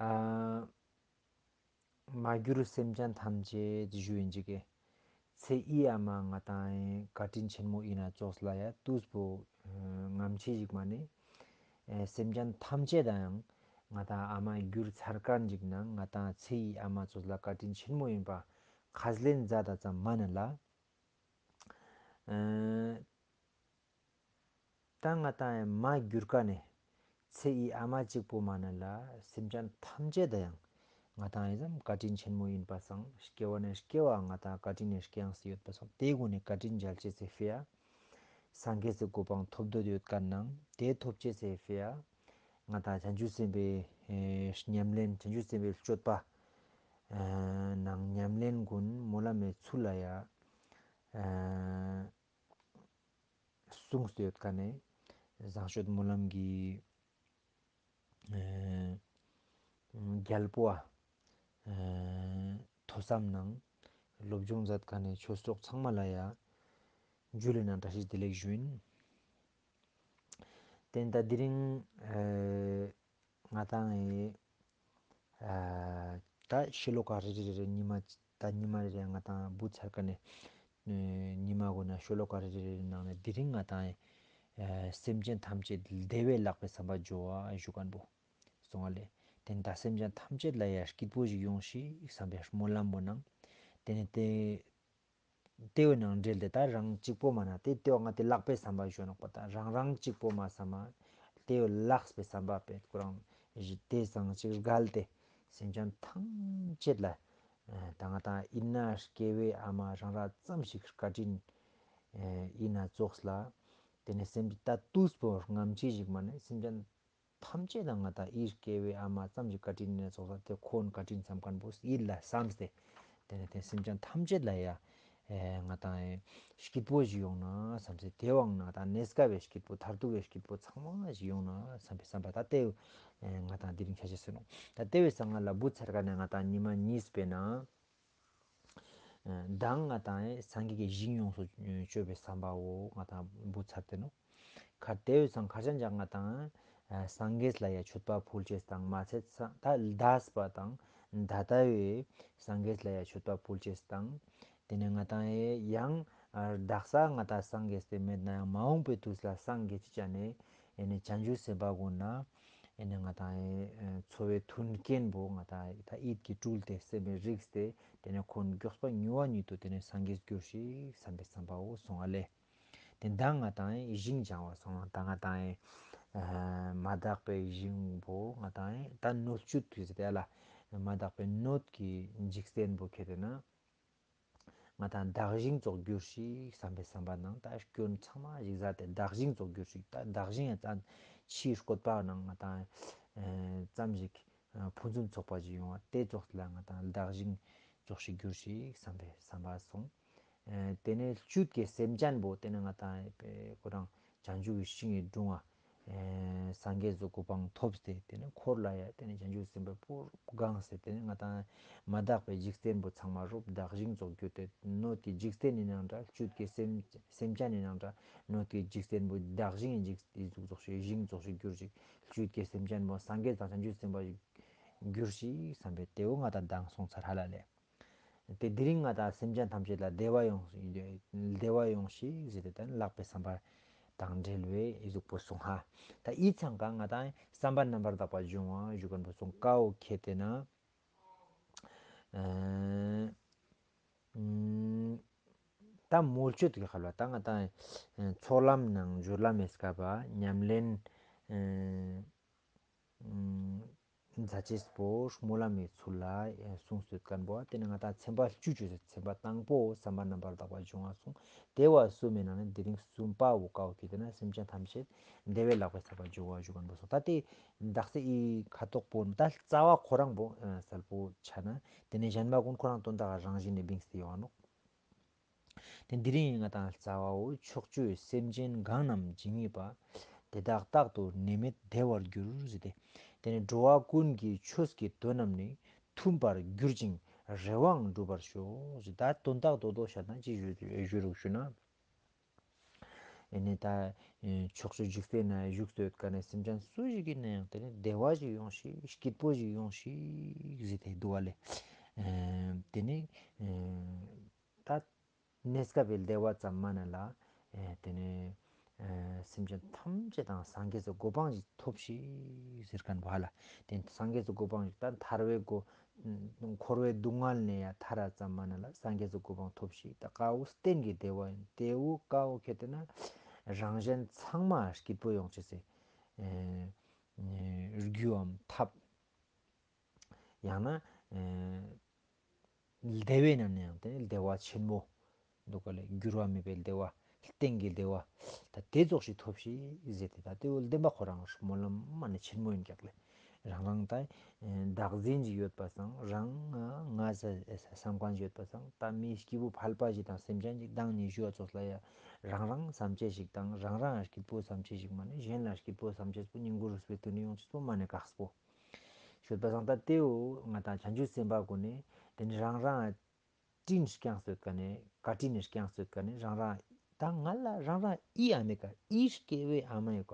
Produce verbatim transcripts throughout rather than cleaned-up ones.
ཨ་མ་གྱུར་སེམས་ཅན་ཐམས་ཅད་ཞུ་ཡིན་ཅིག་གི། ཚེ་འི་ཨ་མ་ང་དང་ངི་བཀའ་དྲིན་ཆེན་མོ་ཨིན་ན་ཙོགས་ལ་ཡ་ཏུས་པོ་ངམ་ཆེ་ཞིག་མ་ནེ་སེམས་ཅན་ཐམས་ཅད་དང་ཡང་ང་དང་ཨ་མ་གྱུར་ཚར་ཁན་ཅིག་ནང་ང་དང་ཚེ་འི་ཨ་མ་ཙོགས་ལ་བཀའ་དྲིན་ཆེན་མོ་ཨིན་པ་ཁས་ལེན་མཛད་ད་ཙམ་མ་ནེ་ལ། ཨ་ད་ང་དང་ངི་མ་གྱུར་ཀ་ནེ་ཚེ་འི་ཨ་མ་གཅིག་པོ་མ་ནེ་ལ་སེམས་ཅན་ཐམས་ཅད་ད་ཡང་ང་དང་ངི་ཙམ་བཀའ་དྲིན་ཆེན་མོ་ཨིན་པ་སང་སྐྱེ་བ་ནེ་སྐྱེ་བ་ང་དང་བཀའ་དྲིན་ནེ་སྐྱེ་ཡང་སི་ཡོད་པ་སང་ཏེ་གུན་ནི་བཀའ་དྲིན་འཇལ་ཅེས་སི་ཕི་ཡ་སངས་རྒྱས་སི་གོ་འཕང་ཐོབ་འདོད་ཡོད་ཁན་ནང་ཏེ་ཐོབ་ཅེས་སི་ཕི་ཡ་ང་དང་བྱང་ཆུབ་སེམས་དཔའི་ཨེ་ཉམས་ལེན་བྱང་ཆུབ་སེམས་དཔའི་སྤྱོད་པ་ཨེ་ནང་ཉམས་ལེན་གུན་སྨོན་ལམ་མི་ཚུལ་ལ་ཡ་ཨེ་གསུངས་ཏེ་ཡོད་ཁན་ནི་བཟང་སྤྱོད་སྨོན་ལམ་གྱི་ཨེ་རྒྱལ་པོ་ཨ་ཨེ་ཐོས་བསམ་ནང་སློབ་སྦྱོང་མཛད་ཁན་ནི་ཆོས་གྲོགས་ཚང་མ་ལ་ཡ་ཇུ་ལེ་ནང་བཀྲ་ཤིས་བདེ་ལེགས་ཞུ་ཡིན། ཏེ་ད་དེ་རིང་ཨེ་ང་དང་ངི་ཨ་ད་ཤི་ལོ་ཀ་རེ་རེ་རེ་རེ་ཉི་མ་ད་ཉི་མ་རེ་རེ་ང་དང་བུ་ཚར་ཀ་ནེ་ཨེ་ཉི་མ་གུན་ན་ཤི་ལོ་ཀ་རེ་རེ་རེ་ནང་ནེ་དེ་རིང་ང་དང་ངི་ཨེ་སེམས་ཅན་ཐམས་ཅད་བདེ་བའི་ལག་པའི་བསམ་པ་འཇོ་བ་ཞུ་ཁན་བོ་སོང་ང་ལེ། ཏེ་ད་སེམས་ཅན་ཐམས་ཅད་ལ་ཡ་སྐྱིད་པོ་ཞིག་ཡོང་ཤིག་བསམ་པའི་སྨོན་ལམ་བོ་ནང་ཏེ་ནེ་ཏེ་ཏེ་བོ་ནང་འབྲེལ་ཏེ་ད་རང་གཅིག་པོ་མ་ནེ་ཏེ་ཏེ་བོ་ང་དང་ངི་ལག་པའི་བསམ་པ་ཞུ་ནོག་པ། ད་རང་རང་གཅིག་པོ་མ་བསམ་མ་ཏེ་བོ་ལག་པའི་བསམ་པ་པེ་ཁོ་རང་ཏེ་སང་གཅིག་བརྒལ་ཏེ་སེམས་ཅན་ཐམས་ཅད་ལ་ཨེ་ད་ང་དང་ངི་ཨིན་ན་སྐྱེ་བོའི་ཨ་མ་རང་ར་ཙམ་ཞིག་བཀའ་དྲིན་ཨེ་ཨིན་ན་ཙོགས་ལ་ཏེ་ནེ་སེམས་ད་ཏུས་པོ་ངམ་ཆེ་ཞིག་མ་ནེ་སེམས་ཅན་ཐམས་ཅད་དང་ང་དང་ངི་སྐྱེ་བོའི་ཨ་མ་ཙམ་ཞིག་བཀའ་དྲིན་ནེ་ཙོགས་ལ་ཏེ་ཁོང་བཀའ་དྲིན་བསམ་ཁན་བོ་ཡིད་ལ་བསམས་ཏེ་ཏེ་ནེ་ཏེ་སེམས་ཅན་ཐམས་ཅད་ལ་ཡ་ཨེ་ང་དང་ངི་སྐྱིད་པོ་ཞིག་ཡོང་ན་བསམས་ཏེ་ཏེ་བོའང་ང་དང་ངི་གནས་སྐབས་པའི་སྐྱིད་པོ་མཐར་ཐུག་གི་སྐྱིད་པོ་ཚང་མ་ཞིག་ཡོང་ན་བསམ་པའི་བསམ་པ་ད་ཏེ་ཨེ་ང་དང་ངི་དེ་རིང་ཆ་ཅེས་སོང་ནོག། ད་ཏེ་བོའི་སང་ང་ལ་བུ་ཚར་ཀ་ནེ་ང་དང་ངི་ཉི་མ་གཉིས་པའི་ནང་མདང་ང་དང་ངི་སངས་རྒྱས་ཀྱི་ཞིང་ཡོངས་སུ་སྤྱོད་པའི་བསམ་པ་བོ་ང་དང་ངི་བུ་ཚར་ཏེ་ནོག། ཁ་ཏེ་བོའི་སང་ཁ་ཅན་ཅག་ང་དང་ངི་སངས་རྒྱས་ལ་ཡ་མཆོད་པ་ཕུལ་ཅེས་དང་མ་ཚད་ད་ལྡས་པ་དང་ད་ལྟ་བའི་སངས་རྒྱས་ལ་ཡ་མཆོད་པ་ཕུལ་ཅེས་དང་ཏེ་ནེ་ང་དང་ངི་ཡང་ཨ་དག་ས་ང་དང་སངས་རྒྱས་ཏེ་མེད་ན་ཡང་མ་འོངས་པའི་དུས་ལ་སངས་རྒྱས་ཅི་ཅ་ནེ་ཨེ་ནེ་བྱང་ཆུབ་སེམས་དཔའ་གུན་ན་ཨེ་ནེ་ང་དང་ངི་ཨེ་འཚོ་བའི་མཐུན་རྐྱེན་བོ་ང་དང་ངི་ད་ཡིད་ཀྱིས་སྤྲུལ་ཏེ་སེམས་པའི་རིགས་ཏེ་ཏེ་ནེ་ཁོང་མགྱོགས་པ་མྱུར་བ་ཉིད་དུ་ཏེ་ནེ་སངས་རྒྱས་གྱུར་ཤིག་བསམ་པའི་བསམ་པ་བོ་སོང་ང་ལེ། ཏེ་མདང་ང་དང་ངི་ཞིང་སྦྱང་བ་སོང་ང་དང་ང་དང་ངི་ཨ་མ་དག་པའི་ཞིང་བོ་ང་དང་ངི་ད་སྣོད་བཅུད་ཏུ་ཟེར་ཏེ་ཨ་ལ་མ་དག་པའི་སྣོད་ཀྱི་འཇིག་རྟེན་བོ་ཁྱེར་ཏེ་ན་ང་དང་ངི་བདག་ཞིང་ཙོགས་གྱུར་ཤིག་བསམ་པའི་བསམ་པ་ནང་ད་སྐྱོན་ཚང་མ་ཞིག་ཟད་དེ་བདག་ཞིང་ཙོགས་གྱུར་ཤིག་ད་བདག་ཞིང་ཡང་ཙམ་ཕྱིའི་བཀོད་པ་ནང་ང་དང་ངི་ཙམ་ཞིག་ཨ་ཕུན་སུམ་ཚོགས་པ་ཞིག་ཡོང་བ་ཏེ་ཙོགས་ལ་ང་དང་ངི་བདག་ཞིང་ཙོགས་ཤིག་གྱུར་ཤིག་བསམ་པའི་བསམ་པ་སོང་། ཨེ་ཏེ་ནེ་བཅུད་ཀྱི་སེམས་ཅན་བོ་ཏེ་ནེ་ང་དང་ངི་ཁོ་རང་བྱང་ཆུབ་ཀྱི་ཞིང་ངི་སྒྲུང་བ་ཨེ་སངས་རྒྱས་སི་གོ་འཕང་ཐོབ་སྟེ་ཏེ་ནེ་འཁོར་ལ་ཡ་ཏེ་ནེ་བྱང་ཆུབ་སེམས་དཔའི་བོ་གང་སྟེ་ཏེ་ནེ་ང་དང་ངི་མ་དག་པའི་འཇིག་རྟེན་བོ་ཚང་མ་རུབ་བདག་ཞིང་ཙོགས་གྱུར་ཏེ་སྣོད་ཀྱི་འཇིག་རྟེན་ནི་ནང་འདྲ་བཅུད་ཀྱི་སེམས་སེམས་ཅན་ནི་ནང་འདྲ་སྣོད་ཀྱི་འཇིག་རྟེན་བོ་བདག་ཞིང་ངི་འཇིག་ཏེ་ཟུག་ཙོགས་ཤིག་ཞིང་ཙོགས་ཤིག་གྱུར་ཅིག་བཅུད་ཀྱི་སེམས་ཅན་བོ་སངས་རྒྱས་དང་བྱང་ཆུབ་སེམས་དཔའ་ཞིག་གྱུར་ཤིག་བསམ་པའི་ཏེ་བོ་ང་དང་མདང་སོང་ཚར་ཧ་ལ་ལེ། ཏེ་དེ་རིང་ང་དང་སེམས་ཅན་ཐམས་ཅད་ལ་བདེ་བ་ཡོང་བདེ་བ་ཡོང་ཤིག་ཟེར་ཏེ་ད་ལག་པའི་བསམ་པ་དང་འབྲེལ་བའི་ཨི་ཟུག་པོ་སོང་ཧ། ད་ཨི་ཚང་ཀ་ང་དང་བསམ་པ་རྣམ་པར་དག་པ་འབྱུང་བ་ཞུ་ཁན་བོ་སོང་ཀའོ་ཁྱེར་ཏེ་ན་ཨ་ད་མོལ་སྤྱོད་ཀྱི་ཁ་ལ་ད་ང་དང་ཚོགས་ལམ་ནང་སྦྱོར་ལམ་མེད་སྐབས་ཉམས་ལེན་ཨ་མཛད་ཅེས་པོ་སྨོན་ལམ་མི་ཚུལ་ལ་གསུངས་སོད་ཁན་བོ་ཏེ་ནེ་ང་དང་ཚན་པ་བཅུ་བཅུ་ཟེར་ཚན་པ་དང་པོ་བསམ་པ་རྣམ་པར་དག་པ་འབྱུང་བ་སོང་། ཏེ་བོ་གསུམ་མི་ནང་ནེ་དེ་རིང་གསུམ་པ་བོ་ཀའོ་ཁྱེར་ཏེ་ན་སེམས་ཅན་ཐམས་ཅད་བདེ་བའི་ལག་པའི་བསམ་པ་འཇོ་བ་ཞུ་ཁན་བོ་སོང་། ད་ཏེ་དག་ས་ཨི་ཁ་ཐོག་པོ་ད་རྩ་བ་ཁོ་རང་བོ་གསལ་པོ་ཆ་ན་ཏེ་ནེ་གཞན་མ་གུན་ཁོ་རང་དོན་དག་རང་བཞིན་ནེ་བིངས་ཏེ་ཡོང་ང་ནོག། ཏེ་དེ་རིང་ང་དང་རྩ་བའོ་ཕྱོགས་བཅུའི་སེམས་ཅན་གང་རྣམས་ཇི་སྙེད་པ། དེ་དག་རྟག་ཏུ་ནད་མེད་བདེ་བར་འགྱུར་ཟེར་ཏེ། ཏེ་ནེ་འགྲོ་བ་ཀུན་གྱི་ཆོས་ཀྱི་དོན་རྣམས་ནི། མཐུན་པར་གྱུར་ཅིང་རེ་བའང་འགྲུབ་པར་ཤོག་ཟེར་ཏེ་དོན་དག་རྡོག་རྡོག་བཤད་ན་ཅི་ཞུ་རུག་ཞུ་ན། ཏེ་ནེ་ད་ཕྱོགས་བཅུའི་འཇིག་རྟེན་ན་བཞུགས་སུ་ཡོད་ཁན་ནི་སེམས་ཅན་སུ་ཞིག་ཨིན་ན་ཡང་ཏེ་ནེ་བདེ་བ་ཞིག་ཡོང་ཤིག་སྐྱིད་པོ་ཞིག་ཡོང་ཤིག་ཟེར་ཏེ་འདུག་པ་ལེ། ཏེ་ནེ་ད་གནས་སྐབས་པའི་བདེ་བ་ཙམ་མ་ནེ་ལ་ཏེ་ནེ་སེམས་ཅན་ཐམས་ཅད་དང་སངས་རྒྱས་སི་གོ་འཕང་ཞིག་ཐོབ་ཤིག་ཟེར་ཁན་བོ་ཧ་ལ། ཏེ་སངས་རྒྱས་སི་གོ་འཕང་ཞིག་ད་ཐར་པའི་གོ་འཁོར་བའི་སྡུག་བསྔལ་ནེ་ཡང་ཐར་ར་ཙམ་མ་ནེ་ལ་སངས་རྒྱས་སི་གོ་འཕང་ཐོབ་ཤིག་ད་ཀ་བོ་གཏན་གྱི་བདེ་བ་ཨིན། ཏེ་བོ་ཀ་བོ་ཁྱེར་ཏེ་ན་རང་གཞན་ཚང་མ་སྐྱིད་པོ་ཡོང་ཅེས་སི་རྒྱུའམ་ཐབས། ཡང་ན་བདེ་བའི་ནང་ནེ་ཡང་ཏེ་ནེ་བདེ་བ་ཆེན་མོ་འདུག་ག་ལེ། འགྱུར་བ་མེད་པའི་བདེ་བ། གཏན་གྱི་བདེ་བ། ད་ཏེ་ཙོགས་ཤིག་ཐོབ་ཤིག་ཟེར་ཏེ་ད་ཏེ་བོ་བདེན་པ་ཁོ་རང་སྨོན་ལམ་མ་ནེ་ཆེན་མོ་ཨིན་ཀྱག་ལེ། རང་རང་ད་བདག་འཛིན་ཞིག་ཡོད་པ་སང་རང་ང་ང་ས་བསམ་ཁན་ཞིག་ཡོད་པ་སང་ད་མི་སྐྱེས་བུ་ཕལ་པ་ཞིག་དང་སེམས་ཅན་ཞིག་དང་ཉི་ཤུ་བ་ཙོགས་ལ་ཡང་རང་རང་བསམ་ཅེས་ཞིག་དང་རང་རང་སྐྱིད་པོ་བསམ་ཅེས་ཞིག་མ་ནེ་གཞན་ལ་སྐྱིད་པོ་བསམ་ཅེས་པོ་སྙིང་གུ་རུས་པའི་དོན་ཡོང་ཅེས་པོ་མ་ནེ་ཁག་པོ། ཤོད་པ་སང་ད་ཏེ་བོ་ང་དང་བྱང་ཆུབ་སེམས་དཔའ་གུན་ནི་ཏེ་ནེ་རང་རང་དྲིན་བསྐྱངས་སོད་ཀ་ནེ་བཀའ་དྲིན་ནི་བསྐྱངས་སོད་ཀ་ནེ་རང་རང་ད་ང་ལ་རང་རང་ཨི་ཨ་མའི་ཀ་ཨི་སྐྱེ་བོའི་ཨ་མའི་ཀ་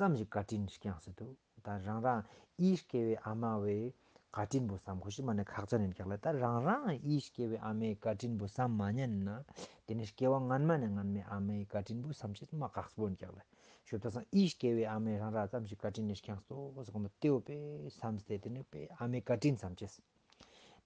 ཙམ་ཞིག་བཀའ་དྲིན་བསྐྱངས་སོད་དུག་ད་རང་རང་ཨི་སྐྱེ་བོའི་ཨ་མ་བོའི་བཀའ་དྲིན་པོ་བསམ་ཁོ་ཤེས་མ་ནེ་ཁག་ཅན་ཨིན་ཀྱག་ལེ། ད་རང་རང་ཨི་སྐྱེ་བོའི་ཨ་མའི་བཀའ་དྲིན་པོ་བསམ་མ་ཉན་ན་ཏེ་ནེ་སྐྱེ་བ་སྔན་མ་ནེ་སྔན་མའི་ཨ་མའི་བཀའ་དྲིན་པོ་བསམ་ཅེས་མ་ཁག་པོ་ཨིན་ཀྱག་ལེ། ཤོད་པ་སང་ཨི་སྐྱེ་བོའི་ཨ་མའི་རང་རང་ཙམ་ཞིག་བཀའ་དྲིན་ནི་བསྐྱངས་སོད་ཟེར་གོ་ནོ་ཏེ་བོ་པེ་བསམས་ཏེ་ཏེ་ནེ་པེ་ཨ་མའི་བཀའ་དྲིན་བསམ་ཅེས།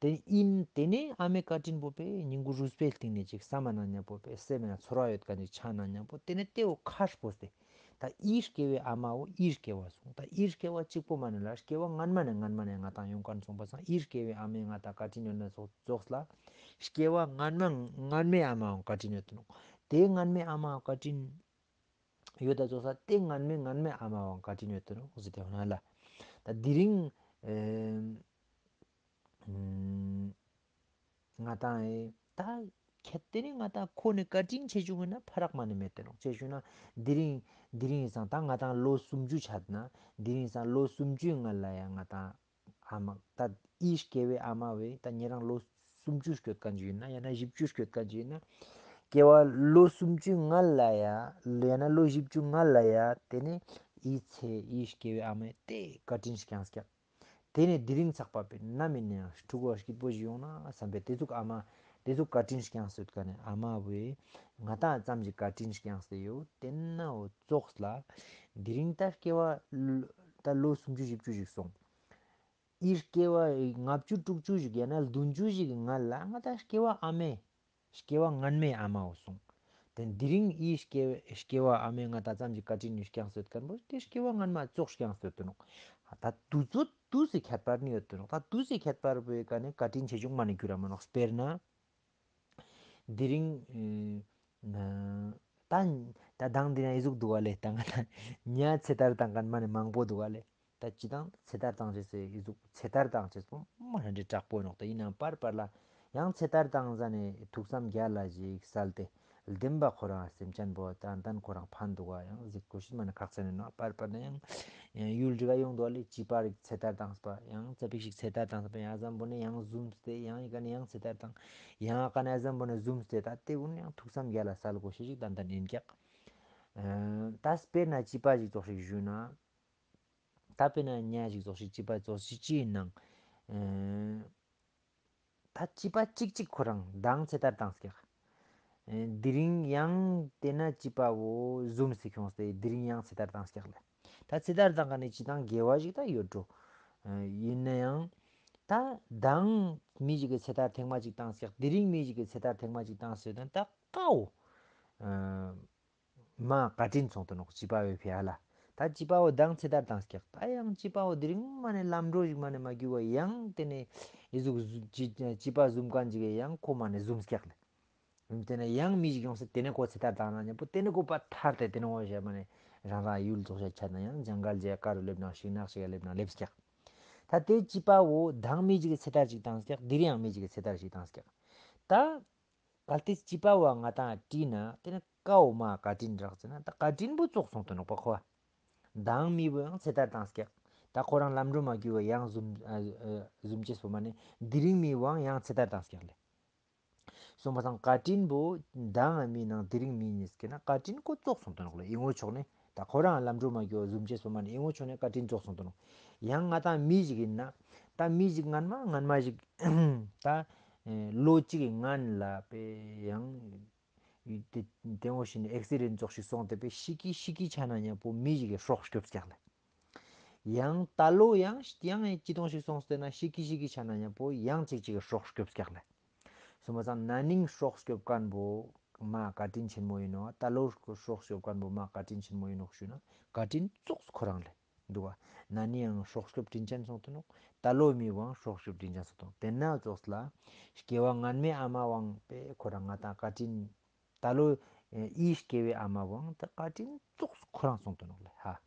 ཏེ་ཨིན་ཏེ་ནེ་ཨ་མའི་བཀའ་དྲིན་པོ་པེ་སྙིང་གུ་རུས་པའི་གཏིང་ནེ་ཅིག་བསམ་མ་ནེ་ཉམ་པོ་པེ་སེམས་ན་ཚོར་བ་ཡོད་ཀ་ནེ་ཆ་ན་ཉམ་པོ་ཏེ་ནེ་ཏེ་བོ་ཁག་པོ་སྟེ། ད་ཨི་སྐྱེ་བོའི་ཨ་མ་བོ་ཨི་སྐྱེ་བ་སོང་། ད་ཨི་སྐྱེ་བ་གཅིག་པོ་མ་ནེ་ལ་སྐྱེ་བ་སྔན་མ་ནེ་སྔན་མ་ནེ་ང་དང་ཡོང་ཁན་སོང་པ་སང་ཨི་སྐྱེ་བོའི་ཨ་མའི་ང་དང་བཀའ་དྲིན་ཡོད་ན་ཙོགས་ཙོགས་ལ་སྐྱེ་བ་སྔན་མ་སྔན་མའི་ཨ་མའང་བཀའ་དྲིན་ཡོད་དུ་ནོག་ཏེ་སྔན་མའི་ཨ་མའང་བཀའ་དྲིན་ཡོད་ད་ཙོགས་ལ་ཏེ་སྔན་མའི་སྔན་མའི་ཨ་མའང་བཀའ་དྲིན་ཡོད་དུ་ནོག་ཟེར་ཏེ་ཧོ་ན་ལ། ད་དེ་རིང་ཨེ་ཨམ་ང་དང་ཨེ་ད་ཁྱད་ཏེ་ནེ་ང་དང་ཁོ་ནེ་བཀའ་དྲིན་ཆེ་ཆུང་ཨིན་ན་ཕ་རག་མ་ནེ་མེད་དེ་ནོག་ཅི་ཞུ་ན་དེ་རིང་དེ་རིང་སང་ད་ང་དང་ལོ་སུམ་ཅུ་ཆ་ན་དེ་རིང་སང་ལོ་སུམ་ཅུའི་སྔ་ལ་ཡང་ང་དང་ཨ་མ་ད་ཨི་སྐྱེ་བོའི་ཨ་མ་བོའི་ད་ཉེ་རང་ལོ་སུམ་ཅུ་སྐྱོད་ཁན་ཅིག་ཨིན་ན་ཡང་ན་བཞི་བཅུ་སྐྱོད་ཁན་ཅིག་ཨིན་ན་སྐྱེ་བ་ལོ་སུམ་ཅུའི་སྔ་ལ་ཡང་ཡང་ན་ལོ་བཞི་བཅུ་སྔ་ལ་ཡང་ཏེ་ནེ་ཨི་ཚེ་ཨི་སྐྱེ་བོའི་ཨ་མའི་ཏེ་བཀའ་དྲིན་བསྐྱངས་ཀྱག་ཏེ་ནེ་དེ་རིང་ཚག་པ་པེ་ནམ་ཨིན་ན་ཡང་ཕྲུ་གུ་སྐྱིད་པོ་ཞིག་ཡོང་ན་བསམ་པའི་ཏེ་ཟུག་ཨ་མ་ཏེ་ཟུག་བཀའ་དྲིན་བསྐྱངས་སོད་ཀ་ནེ་ཨ་མ་བོའི་ང་དང་ཙམ་ཞིག་བཀའ་དྲིན་བསྐྱངས་ཏེ་ཡོད་ཏེ་ན་འོ་ཙོགས་ལ་དེ་རིང་ད་སྐྱེ་བ་ད་ལོ་སུམ་ཅུ་བཞི་བཅུ་ཞིག་སོང་། ཨི་སྐྱེ་བ་ལྔ་བཅུ་དྲུག་ཅུ་ཞིག་ཡང་ན་བདུན་ཅུ་ཞིག་གི་སྔ་ལ་ང་དང་སྐྱེ་བ་ཨ་མའི་སྐྱེ་བ་སྔན་མའི་ཨ་མ་བོ་སོང་། ཏེ་དེ་རིང་ཨི་སྐྱེ་བ་སྐྱེ་བ་ཨ་མའི་ང་དང་ཙམ་ཞིག་བཀའ་དྲིན་ནི་བསྐྱངས་སོད་ཁན་བོ་ཏེ་སྐྱེ་བ་སྔན་མ་ཙོགས་བསྐྱངས་སོད་དུ་ནོག་ད་དུས་ཚོད་དུས་སི་ཁྱད་པར་ནི་ཡོད་དུ་ནོག་ད་དུས་སི་ཁྱད་པར་བོའི་ཀ་ནེ་བཀའ་དྲིན་ཆེ་ཆུང་མ་ནེ་འགྱུར་ར་མ་ནོག་དཔེར་ན། དེ་རིང་ཨེ་ན་ད་ད་དང་དེ་ན་ཨི་ཟུག་འདུག་ག་ལེ། ད་ང་ད་ཉ་ཚེ་ཐར་བཏང་ཁན་མ་ནེ་མང་པོ་འདུག་ག་ལེ། ད་ཅི་དང་ཚེ་ཐར་བཏང་ཅེས་སི་ཨི་ཟུག་ཚེ་ཐར་བཏང་ཅེས་པོ་མ་ཧན་དྲི་དྲག་པོ་ནོག་ད་ཨིན་ནའང་པར་པར་ལ་ཡང་ཚེ་ཐར་བཏང་ཟ་ནེ་ཐུགས་བསམ་རྒྱ་ལ་ཞིག་སལ་ཏེ་བདེན་པ་ཁོ་རང་སེམས་ཅན་པོ་ཏན་ཏན་ཁོ་རང་ཕན་འདུག་ག་ཡང་ཟིག་གོ་ཤེས་མ་ནེ་ཁག་ཅན་ཨིན་ནོག་པར་པར་ན་ཡང་ཡུལ་རི་ག་ཡོང་འདུག་ག་ལེ། བྱིས་པ་རིག་ཚེ་ཐར་བཏང་པ་ཡང་ཙ་པིག་ཞིག་ཚེ་ཐར་བཏང་པ་ཡང་ཨ་ཙམ་པོ་ནེ་ཡང་ཟུམས་ཏེ་ཡང་ཨི་ཀ་ནེ་ཡང་ཚེ་ཐར་བཏང་ཡང་ཨ་ཀ་ནེ་ཨ་ཙམ་པོ་ནེ་ཟུམས་ཏེ་ད་ཏེ་གུན་ཡང་ཐུགས་བསམ་རྒྱ་ལ་སལ་གོ་ཤེས་ཞིག་ཏན་ཏན་ཨིན་ཀྱག་ཨ་ད་དཔེར་ན་བྱིས་པ་ཞིག་ཙོགས་ཤིག་ཞུས་ན། ད་དཔེར་ན་ཉ་ཞིག་ཙོགས་ཤིག་བྱིས་པ་ཙོགས་ཤིག་ཅི་ཨིན་ནང་། ཨེ་ད་བྱིས་པ་གཅིག་གཅིག་ཁོ་རང་མདང་ཚེ་ཐར་བཏང་ཀྱག་ཨེ་དེ་རིང་ཡང་ཏེ་ན་བྱིས་པ་བོ་ཟུམས་ཏེ་ཁྱོངས་ཏེ་དེ་རིང་ཡང་ཚེ་ཐར་བཏང་ཀྱག་ལེ། ད་ཚེ་ཐར་བཏང་ཁན་ནི་ཅི་དང་དགེ་བ་ཞིག་ད་ཡོད་འགྲོ། ཨེ་ཨིན་ན་ཡང་ད་མདང་མི་ཞིག་གི་ཚེ་ཐར་ཐེངས་མ་གཅིག་བཏང་ཀྱག་དེ་རིང་མི་ཞིག་གི་ཚེ་ཐར་ཐེངས་མ་གཅིག་བཏང་ཟེར་ན་ད་ཀའོ། ཨེ་མ་བཀའ་དྲིན་སོང་དུ་ནོག་བྱིས་པ་བོའི་ཕི་ཨ་ལ། ད་བྱིས་པ་བོ་མདང་ཚེ་ཐར་བཏང་ཀྱག་ད་ཡང་བྱིས་པ་བོ་དེ་རིང་མ་ནེ་ལམ་འགྲོ་ཞིག་མ་ནེ་མ་གྱུར་བ་ཡང་ཏེ་ནེ་ཨི་ཟུག་ཟུ་བྱིས་བྱིས་པ་ཟུམ་ཁན་ཅིག་གི་ཡང་ཁོ་མ་ནེ་ཟུམས་ཀྱག་ལེ། ཏེ་ནེ་ཡང་མི་ཞིག་ཡོངས་ཏེ་ཏེ་ནེ་ཁོ་ཚེ་ཐར་བཏང་ན་ཉམ་པོ་ཏེ་ནེ་ཁོ་པ་ཐར་ཏེ་ཏེ་ནེ་འོ་ཞེ་མ་ནེ་རང་རང་ཡུལ་ཙོགས་ཤིག་ཆ་ན་ཡང་ཇང་གལ་ཇེ་ཀ་རུ་ལེབ་ན་ཤིང་ནགས་ཤིག་ལེབ་ན་ལེབས་ཀྱག་ད་ཏེ་བྱིས་པ་བོ་མདང་མི་ཞིག་གི་ཚེ་ཐར་ཞིག་བཏང་ཀྱག་དེ་རིང་ཡང་མི་ཞིག་གི་ཚེ་ཐར་ཞིག་བཏང་ཀྱག་ད་གལ་ཏེ་བྱིས་པ་བོ་ང་དང་དྲིས་ན་ཏེ་ནེ་ཀའོ་མ་བཀའ་དྲིན་རག་ཟེར་ན་ད་བཀའ་དྲིན་པོ་ཙོགས་སོང་དུ་ནོག་པ་ཁོ། མདང་མི་བོ་ཡང་ཚེ་ཐར་བཏང་ཀྱག་ད་ཁོ་རང་ལམ་འགྲོ་མ་གྱུར་བ་ཡང་ཟུམ་ཨ་ཨ་ཟུམ་ཅེས་པོ་མ་ནེ་དེ་རིང་མི་བོའང་ཡང་ཚེ་ཐར་བཏང་ཀྱག་ལེ། སོང་པ་སང་བཀའ་དྲིན་པོ་མདང་ང་མི་ནང་དེ་རིང་མི་ཉིས་ཀི་ན་བཀའ་དྲིན་ཀོ་ཙོགས་སོང་དོ་ནོག་ལེ། ཨིན་ངོ་ཆོག་ནེ་ད་ཁོ་རང་ལམ་འགྲོ་མ་གྱོ་ཟུམ་ཅེས་པོ་མ་ནེ་ཨིན་ངོ་ཆོག་ནེ་བཀའ་དྲིན་ཙོགས་སོང་དོ་ནོག། ཡང་ང་ཏང་མི་ཞིག་ཨིན་ན་ད་མི་ཞིག་སྔན་མ་སྔན་མ་ཞིག་ད་ལོ་གཅིག་གི་སྔན་ལ་པེ་ཡང་དེ་དེ་འོ་ཞིག་ནེ་ཨེག་སི་རེན་ཙོགས་ཤིག་སོང་སྟེ་པེ་ཤི་ཀི་ཤི་ཀི་ཆ་ན་ཉམ་པོ་མི་ཞིག་གི་སྲོག་སྐྱོབ་སྐྱག་ལེ། ཡང་ད་ལོ་ཡང་ཡང་ཅི་དོང་ཞིག་སོང་སྟེ་ན་ཤི་ཀི་ཤི་ཀི་ཆ་ན་ཉམ་པོ་ཡང་ཅིག་ཅིག་གི་སྲོག་སྐྱོབ་སྐྱག་ལེ། སོང་པ་སང་ན་ནིང་སྲོག་སྐྱོབ་མཁན་པོ་མ་བཀའ་དྲིན་ཆེན་མོ་ཨིན་ནོག། ད་ལོ་སྲོག་སྐྱོབ་མཁན་པོ་མ་བཀའ་དྲིན་ཆེན་མོ་ཨིན་ནོག་ཞུ་ན་བཀའ་དྲིན་ཙོགས་ཁོ་རང་ལེ། འདུག་ག། ན་ནིང་ཡང་སྲོག་སྐྱོབ་དྲིན་ཅན་སོང་དོ་ནོག། ད་ལོ་མི་བོའང་སྲོག་སྐྱོབ་དྲིན་ཅན་སོང་དོ་ནོག། དེ་ན་ཙོགས་ལ་སྐྱེ་བ་སྔན་མའི་ཨ་མ་བོའང་པེ་ཁོ་རང་ང་ཏང་བཀའ་དྲིན། ད་ལོ་ཨེ་འི་སྐྱེ་བའི་ཨ་མ་བོའང་ད་བཀའ་དྲིན་ཙོགས་ཁོ་རང་སོང་དོ་ནོག་ལེ་ཧ།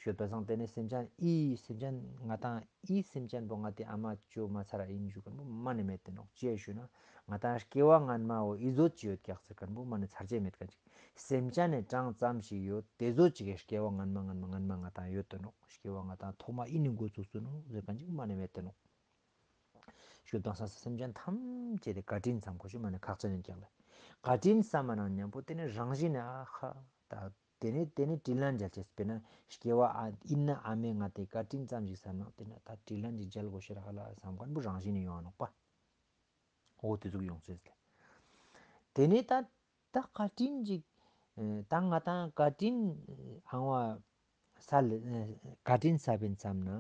ཤོད་པ་སང་དེ་ནེ་སེམས་ཅན་འི་སེམས་ཅན་ང་ཏང་འི་སེམས་ཅན་པོ་ང་ཏི་ཨ་མ་ཅོ་མ་ཚར་ཨིན་ཞུ་མཁན་པོ་མ་ནེ་མེད་དེ་ནོག། ཅི་ཡ་ཞུ་ན་ང་ཏང་སྐྱེ་བ་སྔན་མ་བོ་འི་ཟོ་ཅི་ཡོད་ཀྱག་ཟེར་མཁན་པོ་མ་ནེ་ཚར་ཅེས་མེད་མཁན་ཅིག། སེམས་ཅན་ནི་གྲངས་ཙམ་ཞིག་ཡོད་དེ་ཟོ་ཅིག་གི་སྐྱེ་བ་སྔན་མ་སྔན་མ་སྔན་མ་ང་ཏང་ཡོད་དོ་ནོག། སྐྱེ་བ་ང་ཏང་ཐོག་མ་འི་ནེ་འགོ་ཚུགས་སོ་ནོག་ཟེར་མཁན་ཅིག་མ་ནེ་མེད་དེ་ནོག། ཤོད་པ་སང་སེམས་ཅན་ཐམས་ཅད་དེ་བཀའ་དྲིན་བསམ་དགོས་ཤེས་མ་ནེ་ཁག་ཅན་ཨིན་ཀྱག་ལེ། བཀའ་དྲིན་བསམ་མ་ནང་ཉམ་པོ་དེ་ནེ་རང་བཞིན་ནི་ཨ་ཁ་ད་དེ་ནེ་དེ་ནེ་དྲིན་ལན་འཇལ་ཅེས་པེ་ན་སྐྱེ་བ་ཨ་ཨིན་ན་ཨ་མའི་ང་ཏི་བཀའ་དྲིན་ཙམ་ཞིག་བསམ་ན་དེ་ན་ད་དྲིན་ལན་ཅིག་འཇལ་དགོས་ཤེས་རག་ལ་བསམ་མཁན་པོ་རང་བཞིན་ནི་ཡོང་ང་ནོག་པ། འོ་དེ་ཟུག་ཡོང་ཅེས་ལེ། དེ་ནེ་ད་ད་བཀའ་དྲིན་ཅིག་ཨེ་ད་ང་ཏང་བཀའ་དྲིན་ཨང་བ་ས་ལེ་ཨེ་བཀའ་དྲིན་ས་བེན་བསམ་ན།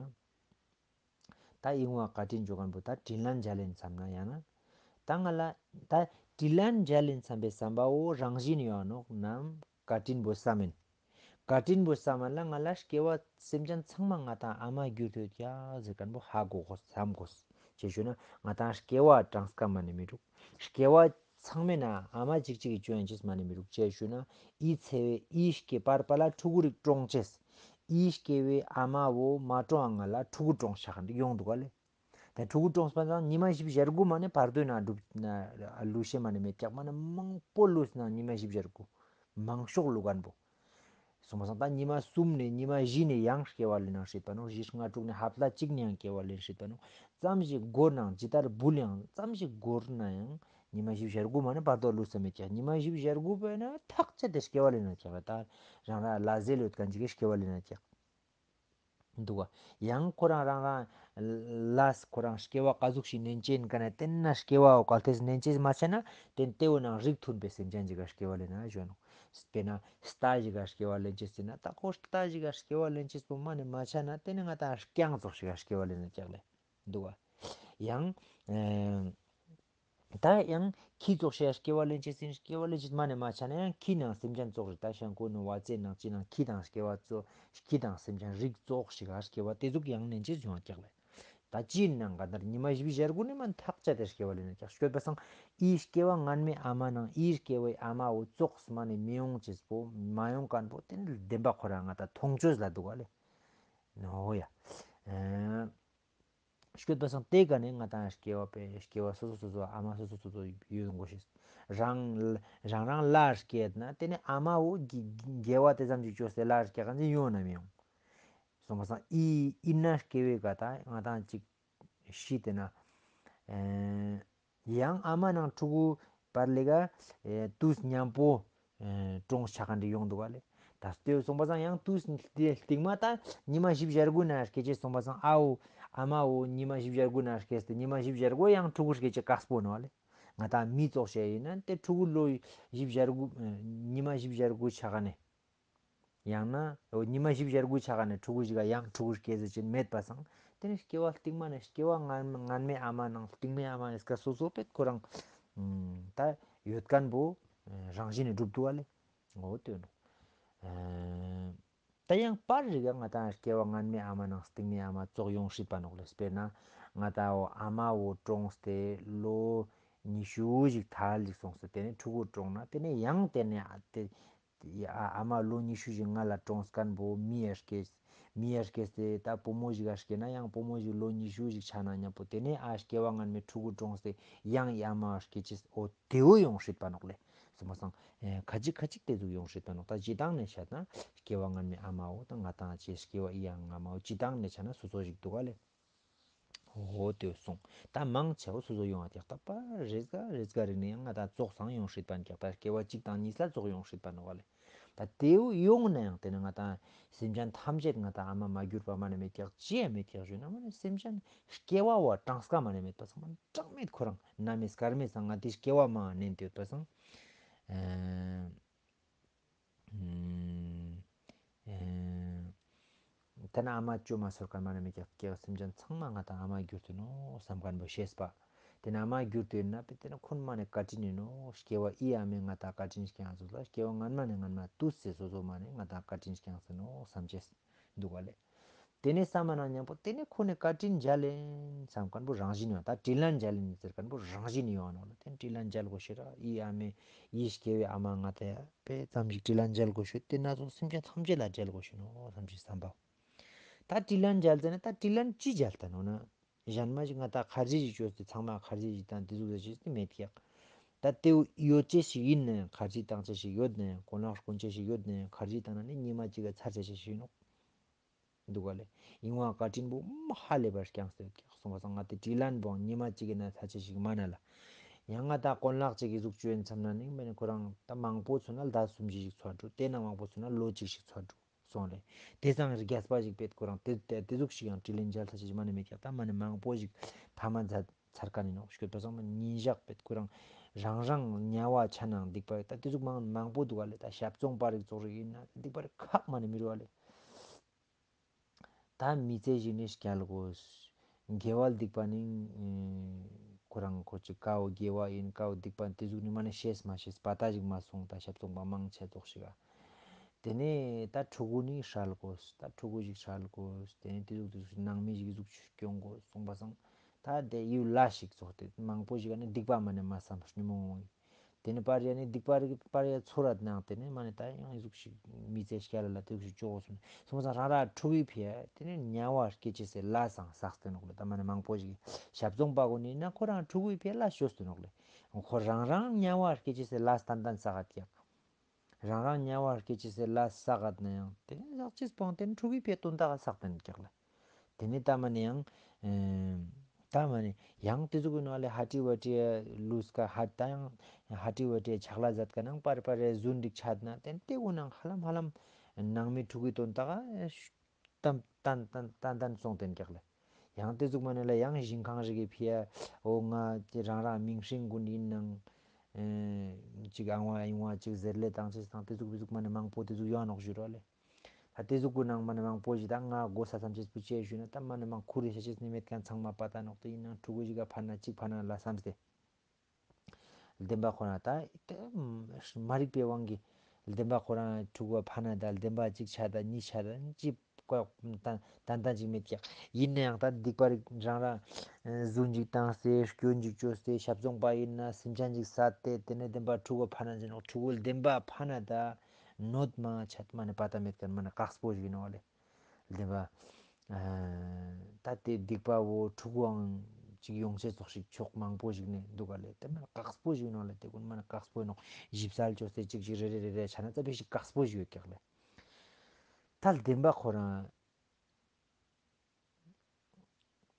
ད་ཨིན་བ་བཀའ་དྲིན་ཅོ་མཁན་པོ་ད་དྲིན་ལན་འཇལ་ལེན་བསམ་ན་ཡང་ན། ད་ང་ལ་ད་དྲིན་ལན་འཇལ་ལེན་བསམ་པའི་བསམ་པ་བོ་རང་བཞིན་ཡོང་ནོག་ནམ་བཀའ་དྲིན་པོ་བསམ་མེན། བཀའ་དྲིན་པོ་བསམ་མེན་ལ་ང་ལ་སྐྱེ་བ་སེམས་ཅན་ཚང་མ་ང་ཏང་ཨ་མ་གྱུར་ཐོད་ཀྱག་ཟེར་མཁན་པོ་ཧ་གོ་དགོས་བསམ་དགོས། ཅི་ཞུ་ན་ང་ཏང་སྐྱེ་བ་གྲངས་ཀ་མ་ནེ་མི་འདུག། སྐྱེ་བ་ཚང་མའི་ནང་ཨ་མ་གཅིག་གཅིག་གི་སྐྱོན་ཡིན་ཅེས་མ་ནེ་མི་རུག་ཅེས་ཞུ་ན། འི་ཚེ་བའི་འི་སྐྱེ་བར་པ་ལ་ཕྲུ་གུ་རིགས་གྲོངས་ཅེས། འི་སྐྱེ་བའི་ཨ་མ་བོ་མ་གྲོངས་ང་ལ་ཕྲུ་གུ་གྲོངས་ཆ་ཁན་ཡོང་འདུག་ག་ལེ། དེ་ཕྲུ་གུ་གྲོངས་པ་ཙང་ཉི་མ་བཞི་བཅུ་ཞེ་དགུ་མ་ནེ་བར་དོའི་ནང་སྒྲུབ་ན་ལུས་ཤེས་མ་ནེ་མེད་ཀྱག་མ་ནེ་མང་པོ་ལུས་ན་ཉི་མ་བཞི་བཅུ་ཞེ་དགུ། མང་ཤོས་ལུས་ཁན་བོ། སོང་པ་སང་ད་ཉི་མ་གསུམ་ནེ་ཉི་མ་བཞི་ནེ་ཡང་སྐྱེ་བ་ལེན་ན་སྲིད་པ་ནོག། བཞི་ལྔ་དྲུག་ནེ་ཧབ་ཏ་གཅིག་ནེ་ཡང་སྐྱེ་བ་ལེན་སྲིད་པ་ནོག། ཙམ་ཞིག་འགོར་ནའང་ཇི་ལྟར་འབུལ་ཡང་ཙམ་ཞིག་འགོར་ན་ཡང་ཉི་མ་བཞི་བཅུ་ཞེ་དགུ་མ་ནེ་བར་དོ་ལུས་ས་མེད་ཀྱག། ཉི་མ་བཞི་བཅུ་ཞེ་དགུ་པོ་ན་ཐག་ཆད་དེ་སྐྱེ་བ་ལེན་ན་ཀྱག། ད་རང་རང་ལ་ཟེ་ལོད་ཁན་ཅིག་གི་སྐྱེ་བ་ལེན་ན་ཀྱག། འདུག་ག། ཡང་ཁོ་རང་རང་རང་ལ་ཁོ་རང་སྐྱེ་བ་ག་ཟུག་ཞིག་ལེན་ཅེས་ཨིན་ཀ་ནེ་དེ་ན་སྐྱེ་བ་བོ་གལ་ཏེ་ལེན་ཅེས་མ་ཆ་ན་དེ་ན་དེ་བོ་ནང་རིགས་མཐུན་པའི་སེམས་ཅན་ཅིག་ག་སྐྱེ་བ་ལེན་ན་ཞུ་ནོག། དཔེར་ན་རྟ་ཞིག་ག་སྐྱེ་བ་ལེན་ཅེས་ཨིན་ན་ད་ཁོ་རྟ་ཞིག་ག་སྐྱེ་བ་ལེན་ཅེས་པོ་མ་ནེ་མ་ཆ་ན་དེ་ན་ང་ཏང་རྐྱང་ཙོགས་ཤིག་ག་སྐྱེ་བ་ལེན་ན་ཀྱག་ལེ། འདུག་ག། ཡང་ཨེ་ད་ཡང་ཁྱི་ཙོགས་ཤིག་སྐྱེ་བ་ལེན་ཅེས་ཨིན། སྐྱེ་བ་ལེན་ཅེས་མ་ནེ་མ་ཆ་ན་ཡང་ཁྱི་ནང་སེམས་ཅན་ཙོགས་རེད། ད་ཤང་ཀུ་ནུ་བ་ཙེ་ནང་ཅི་ནང་ཁྱི་དང་སྐྱེ་བ་ཙོགས་ཁྱི་དང་སེམས་ཅན་རིགས་ཙོགས་ཤིག་ག་སྐྱེ་བ་དེ་ཟུག་ཡང་ལེན་ཅེས་ཡོང་ཀྱག་ལེ། ད་ཅི་ནང་ག་ནར་ཉི་མ་བཞི་བཅུ་ཞེ་དགུ་ནེ་མ་ཐག་ཆད་དེ་སྐྱེ་བ་ལེན་ན་ཀྱག། སྐྱོད་པ་སང་འི་སྐྱེ་བ་སྔན་མའི་ཨ་མ་ནང་འི་སྐྱེ་བའི་ཨ་མ་བོ་ཙོགས་མ་ནེ་མི་ཡོང་ཅེས་པོ་མ་ཡོང་ཁན་བོ་དེ་ནི་བདེན་པ་ཁོ་རང་ང་ད་མཐོང་ཆོས་ལ་འདུག་ག་ལེ། ནོ་ཡ། ཨེ། སྐྱོད་པ་སང་དེ་ཀ་ནེ་ང་ཏང་སྐྱེ་བ་པེ་སྐྱེ་བ་སོ་སོ་སོ་སོ་ཨ་མ་སོ་སོ་སོ་སོ་ཡོད་འགོ་ཤེས། རང་རང་རང་ལ་སྐྱེད་ན་དེ་ནེ་ཨ་མ་བོ་དགེ་བ་དེ་ཙམ་ཅིག་བཅོས་ཏེ་ལ་སྐྱེ་ཁན་ཅིག་ཡོང་ན་མི་ཡོང་། སོང་པ་སང་འི་འི་ན་སྐྱེ་བའི་ཀ་ད་ང་ཏང་ཅིག་ཤི་དེ་ན་ཨེ། ཡང་ཨ་མ་ནང་ཕྲུ་གུ་བར་ལས་ཀ་ཨེ་དུས་མཉམ་པོ་ཨེ་གྲོངས་ཆ་ཁན་ཅིག་ཡོང་འདུག་ག་ལེ། ད་ལྟོས་སོང་པ་སང་ཡང་དུས་སྟིང་མ་ད་ཉི་མ་བཞི་བཅུ་ཞེ་དགུ་ན་སྐྱེ་ཅེས་སོང་པ་སང་ཨ་བོ་ཨ་མ་བོ་ཉི་མ་བཞི་བཅུ་ཞེ་དགུ་ན་སྐྱེས་ཏེ་ཉི་མ་བཞི་བཅུ་ཞེ་དགུ་ཡང་ཕྲུ་གུ་སྐྱེ་ཅེས་དཀགས་པོ་ནོག་ལེ། ང་ཏང་མི་ཙོགས་ཤིག་ཨིན་ན་དེ་ཕྲུ་གུ་ལོ་བཞི་བཅུ་ཞེ་དགུ་ཨེ་ཉི་མ་བཞི་བཅུ་ཞེ་དགུ་ཆ་ཁན་ནེ། ཡང་ན་འོ་ཉི་མ་བཞི་བཅུ་ཞེ་དགུ་ཆ་ཁན་ནེ་ཕྲུ་གུ་ཞིག་ག་ཡང་ཕྲུ་གུ་སྐྱེ་ཟེར་ཅེས་མེད་པ་སང་། དེ་ནེ་སྐྱེ་བ་སྟིང་མ་ནེ་སྐྱེ་བ་སྔན་སྔན་མའི་ཨ་མ་ནང་སྟིང་མའི་ཨ་མ་ནེ་སྐྱེ་སོ་སོ་པེ་ཁོ་རང་ད་ཡོད་ཁན་བོ་རང་བཞིན་ནེ་གྲུབ་འདུག་ག་ལེ། འོ་དེ་ནོ། ཨེ་ད་ཡང་པར་རིག་ང་ཏང་སྐྱེ་བ་སྔན་མའི་ཨ་མ་ནང་སྟིང་མའི་ཨ་མ་ཙོགས་ཡོང་སྲིད་པ་ནོག་ལེ། དཔེར་ན་ང་ཏང་འོ་ཨ་མ་བོ་གྲོངས་ཏེ་ལོ་ཉི་ཤུ་ཞིག་ཐལ་ཞིག་སོང་སྟེ་དེ་ནེ་ཕྲུ་གུ་གྲོངས་ན་དེ་ནེ་ཡང་དེ་ནེ་ཨ་དེ། ཨ་ཨ་མ་ལོ་ཉི་ཤུ་ཞིག་སྔ་ལ་གྲོངས་ཁན་བོ་མི་ཡ་སྐྱེས། མི་ཡ་སྐྱེས་ཏེ་ད་བུ་མོ་ཞིག་ག་སྐྱེས་ན་ཡང་བུ་མོ་ཞིག་ལོ་ཉི་ཤུ་ཞིག་ཆ་ན་མཉམ་པོ་དེ་ནེ་ཨ་སྐྱེ་བ་སྔན་མའི་ཕྲུ་གུ་གྲོངས་ཏེ་ཡང་ཨ་མ་སྐྱེ་ཅེས་འོ་དེ་བོ་ཡོང་སྲིད་པ་ནོག་ལེ། སོང་པ་སང་ཨེ་ཁ་ཅིག་ཁ་ཅིག་དེ་ཟུག་ཡོང་སྲིད་པ་ནོག། ད་སྤྱི་བཏང་ནེ་བཤད་ན་སྐྱེ་བ་སྔན་མའི་ཨ་མ་བོ་ད་ང་ཏང་ཅེས་སྐྱེ་བ་ཨི་ཡང་ཨ་མ་བོ་སྤྱི་བཏང་ནེ་ཆ་ན་སོ་སོ་ཞིག་འདུག་ག་ལེ། འོ་དེ་སོང་། ད་མང་ཆེ་བོ་སོ་སོ་ཡོང་བ་ཀྱག་ད་པ་རེས་ག་རེས་ག་རིག་ནས་ཡང་ང་ད་ཙོགས་སང་ཡོང་སྲིད་པ་ཀྱག་ད་སྐྱེ་བ་གཅིག་དང་གཉིས་ལ་ཙོགས་ཡོང་སྲིད་པ་ནོག་ལེ། ད་དེའུ་ཡོང་ན་ཡང་དེ་ནི་ང་ད་སེམས་ཅན་ཐམས་ཅད་ང་ད་ཨ་མ་མ་གྱུར་པ་མ་ནི་མེད་ཀྱག་ཅི་ཡང་མེད་ཀྱག་ཞུས་ན་མ་ནི་སེམས་ཅན་སྐྱེ་བ་བ་གྲངས་ཀ་མ་ནི་མེད་པ་སང་མ་ནི་གྲངས་མེད་ཁོ་རང་ན་མེད་སྐར་མེད་སང་ང་དེ་སྐྱེ་བ་མ་ནན་ཏེ་ཡོད་པ་སང་། ཨེ། ཨེ། ཨེ། ད་ན་ཨ་མ་ཅོ་མ་སོར་ཀ་མ་ནི་མེད་ཀྱག་སྐྱེ་བ་སེམས་ཅན་ཚང་མ་ང་ད་ཨ་མ་གྱུར་ཏེ་ནོག་བསམ་མཁན་པོ་ཤེས་པ། དེ་ན་ཨ་མ་གྱུར་ཏེ་ཡོད་ན་པེ་དེ་ན་ཁོ་ན་མ་ནི་བཀའ་དྲིན་ཡིན་ནོག་སྐྱེ་བ་ཨི་ཨ་མས་ང་ད་བཀའ་དྲིན་བསྐྱངས་སོ་ལ་སྐྱེ་བ་སྔན་མ་ནི་སྔན་མ་དུས་སེ་སོ་སོ་མ་ནི་ང་ད་བཀའ་དྲིན་བསྐྱངས་སོ་ནོག་བསམ་ཅེས་འདུག་ག་ལེ། དེ་ནས་བསམ་མ་ན་མཉམ་པོ་དེ་ནས་ཁོ་ནས་བཀའ་དྲིན་འཇལ་ལེན་བསམ་མཁན་པོ་རང་བཞིན་ཡོད། ད་དྲིན་ལན་འཇལ་ལེན་ཟེར་མཁན་པོ་རང་བཞིན་ཡོད་ནོག་ལེ། དེ་དྲིན་ལན་འཇལ་དགོས་ཤེས་ར་ཨི་ཨ་མས་ཨི་སྐྱེ་བའི་ཨ་མ་ང་ད་པེ་ཙམ་ཞིག་དྲིན་ལན་འཇལ་དགོས་ཤེས་དེ་ན་ཚོ་སེམས་ཅན་ཐམས་ཅད་ལ་འཇལ་དགོས་ཤེས་ནོག་བསམ་ཞིག་བསམ་པ། ད་དྲིན་ལན་འཇལ་ཟེར་ན་ད་དྲིན་ལན་ཅི་འཇལ་ད་ནོག་ན། གཞན་མ་ཞིག་ང་ད་ཁར་ཇི་ཞིག་བཅོས་ཏེ་ཚང་མ་ཁར་ཇི་ཞིག་དང་དེ་ཟུག་ཟེར་ཅེས་དེ་མེད་ཀྱག་ད་དེ་ཡོད་ཅེས་ཞིག་ཡིན་ན་ཡང་ཁར་ཇི་བཏང་ཅེས་ཞིག་ཡོད་ན་ཡང་གོན་ལག་གོན་ཅེས་ཞིག་ཡོད་ན་ཡང་ཁར་ཇི་བཏང་ན་ནི་ཉི་མ་གཅིག་ག་ཚར་ཅེས་ཞིག་ཡིན་ནོག་འདུག་ག་ལེ། ཡིན་བ་བཀའ་དྲིན་པོ་མ་ཧ་ལས་པར་བསྐྱངས་ཏེ་ཡོད་ཀྱག་སོང་པ་སང་ང་དེ་དྲིན་ལན་པོའང་ཉི་མ་གཅིག་གི་ན་ཚར་ཅེས་ཞིག་མ་ན་ལ། ཡང་ང་ད་གོན་ལག་ཅིག་གི་ཟུག་བཅོས་ཡིན་བསམ་ན་ནི་མེད་ནི་ཁོ་རང་ད་མང་པོ་ཚུན་ན་ཟླ་གསུམ་བཞི་ཞིག་འཚོ་འགྲོ། དེ་ན་མང་པོ་ཚུན་ན་ལོ་གཅིག་ཞིག་འཚོ་འགྲོ་སོང་ལེ། དེ་སང་རྒྱས་པ་ཞིག་པེད་ཁོ་རང་དེ་དེ་དེ་ཟུག་ཞིག་ཡང་དྲིན་ལན་འཇལ་ཚར་ཅེས་ཞིག་མ་ནི་མེད་ཀྱག་ད་མ་ནི་མང་པོ་ཞིག་ཕ་མ་མཛད་ཚར་མཁན་ཡིན་ནོག་སྐྱོད་པ་སང་མ་ཉིན་ཞག་པེད་ཁོ་རང་རང་རང་དམྱལ་བ་ཆ་ནའང་སྡིག་པ་ད་དེ་ཟུག་མང་མང་པོ་འདུག་ག་ལེ། ད་ཞབས་བཙོང་པ་རིགས་ཙོགས་རིགས་ཡིན་ན་སྡིག་པ་རིགས་ཁག་མ་ནི་མི་རུ་བ་ལེ། ད་མི་ཚེ་ཞིག་ནི་སྐྱལ་དགོས། དགེ་བ་སྡིག་པ་ནི་ཨེ་ཁོ་རང་ཁོ་ཅིག་ཀའོ་དགེ་བ་ཡིན་ཀའོ་སྡིག་པ་དེ་ཟུག་ནི་མ་ནི་ཤེས་མ་ཤེས་པ་ད་ཞིག་མ་སོང་ད་ཞབས་བཙོང་པ་མང་ཆེ་ཙོགས་ཤིག་ག་དེ་ནས་ད་ཕྲུ་གུ་ནི་སྲལ་དགོས། ད་ཕྲུ་གུ་ཞིག་སྲལ་དགོས། དེ་ནས་དེ་ཟུག་དེ་ཟུག་ནང་མི་ཞིག་ཟུག་སྐྱོང་དགོས་སོང་པ་སང་ད་དེ་ཡུལ་ལ་ཞིག་ཙོགས་དེ་མང་པོ་ཞིག་ག་ནི་སྡིག་པ་མ་ནི་མ་བསམ་ཉོན་མོངས་ཡིན། དེ་ནི་པར་ཡ་ནི་སྡིག་པ་རིགས་པར་ཡ་ཚོར་བ་ནང་དེ་ནི་མ་ནི་ད་ཡང་ཨི་ཟུག་ཞིག་མི་ཚེ་སྐྱལ་ལ་དེ་ཟུག་ཞིག་ཅོག་གོ་སོང་། སོང་ཙང་རང་རང་ཕྲུ་གུའི་ཕི་ཡ་དེ་ནི་དམྱལ་བ་སྐྱེ་ཅེས་སི་ལས་སང་བསགས་ཏེ་ནོག་ལེ། ད་མ་ནི་མང་པོ་ཞིག་ཞབས་བཙོང་པ་གོ་ནི་ན་ཁོ་རང་ཕྲུ་གུའི་ཕི་ཡ་ལས་ཤོར་ཏེ་ནོག་ལེ། ཁོ་རང་རང་དམྱལ་བ་སྐྱེ་ཅེས་སི་ལས་ཏན་ཏན་བསགས་ཀྱག་རང་རང་དམྱལ་བ་སྐྱེ་ཅེས་སི་ལས་བསགས་ནའང་དེ་ནི་བསགས་ཅེས་པོའང་དེ་ནི་ཕྲུ་གུའི་ཕི་ཡ་དོན་དག་བསགས་ཏེ་ནོག་ལེ། དེ་ནི་ད་མ་ནི་ཡང་ཨེ་ད་མ་ནི་ཡང་དེ་ཟུག་གི་ནང་ལ་ཧ་ཏི་བ་ཏི་ལུས་ཀ་ཧ་ད་ཡང་ཧ་ཏི་བ་ཏི་ཆག་ལ་ཟད་ཀ་ནང་པར་པར་རེ་རྫུན་འགྲིག་ཆད་ན་དེ་ནི་དེ་གུན་ནང་ཧ་ལམ་ཧ་ལམ་ནང་མི་ཕྲུ་གུའི་དོན་དག་ཨེ་ཏན་ཏན་ཏན་ཏན་སོང་སྟེ་ཀྱག་ལེ། ཡང་དེ་ཟུག་མ་ནི་ལ་ཡང་ཞིང་ཁང་ཞིག་གི་ཕི་ཡ་འོ་ང་དེ་རང་རང་མིང་སྲིང་གུན་ཡིན་ནང་ཨེ་ཅིག་ཨང་བ་ཨིང་བ་ཅིག་ཟེར་ལེ་བཏང་ཅེས་དང་དེ་ཟུག་དེ་ཟུག་མ་ནི་མང་པོ་དེ་ཟུག་ཡོང་ནོག་ཞུ་རོགས་ལེ། ད་དེ་ཟུག་གུན་ནང་མ་ནི་མང་པོ་ཞིག་ད་ང་དགོས་ས་བསམ་ཅེས་པོ་ཅི་ཞུས་ན་ད་མ་ནི་མང་ཁུར་རེ་ཤ་ཅེས་ནི་མེད་མཁན་ཚང་མ་པ་ད་ནོག་དེ་ཡིན་ནང་ཕྲུ་གུ་ཞིག་ག་ཕན་ན་གཅིག་ཕན་ན་ལ་བསམ་སྟེ། བདེན་པ་ཁོ་རང་ད་དེ་མ་རིག་པའི་དབང་གིས་བདེན་པ་ཁོ་རང་ཕྲུ་གུ་ཕན་ན་ད་བདེན་པ་གཅིག་ཆ་ད་གཉིས་ཆ་ད་ཅི་ཀོ་ཏན་ཏན་ཅིག་མེད་ཀྱག་ཡིན་ནའང་ད་སྡིག་པ་རིགས་རང་རང་རྫུན་ཅིག་བཏང་སྟེ་སྐྱོན་ཅིག་བཅོས་ཏེ་ཞབས་བཙོང་པ་ཡིན་ན་སེམས་ཅན་ཅིག་བསད་དེ་དེ་ནས་བདེན་པ་ཕྲུ་གུ་ཕན་ན་ཟེར་ནོག་ཕྲུ་གུ་བདེན་པ་ཕན་ན་ད་ནོད་མ་ཆད་མ་ནི་པ་ད་མེད་མཁན་མ་ནི་དཀགས་པོ་ཞིག་ཡིན་ནོག་ལེ། བདེན་པ། ཨ་ད་དེ་སྡིག་པ་བོ་ཕྲུ་གུའང་ཅིག་ཡོང་ཅེས་ཙོགས་ཤིག་ཕྱོགས་མང་པོ་ཞིག་ནས་འདུག་ག་ལེ། དེ་མ་ནི་དཀགས་པོ་ཞིག་ཡིན་ནོག་ལེ། དེ་གུན་མ་ནི་དཀགས་པོ་ཡིན་ནོག་ཞིབ་གསལ་བཅོས་ཏེ་ཅིག་ཅིག་རེ་རེ་རེ་རེ་ཆ་ན་ཙ་པིག་ཞིག་དཀགས་པོ་ཞིག་ཡོད་ཀྱག་ལེ། ད་བདེན་པ་ཁོ་རང་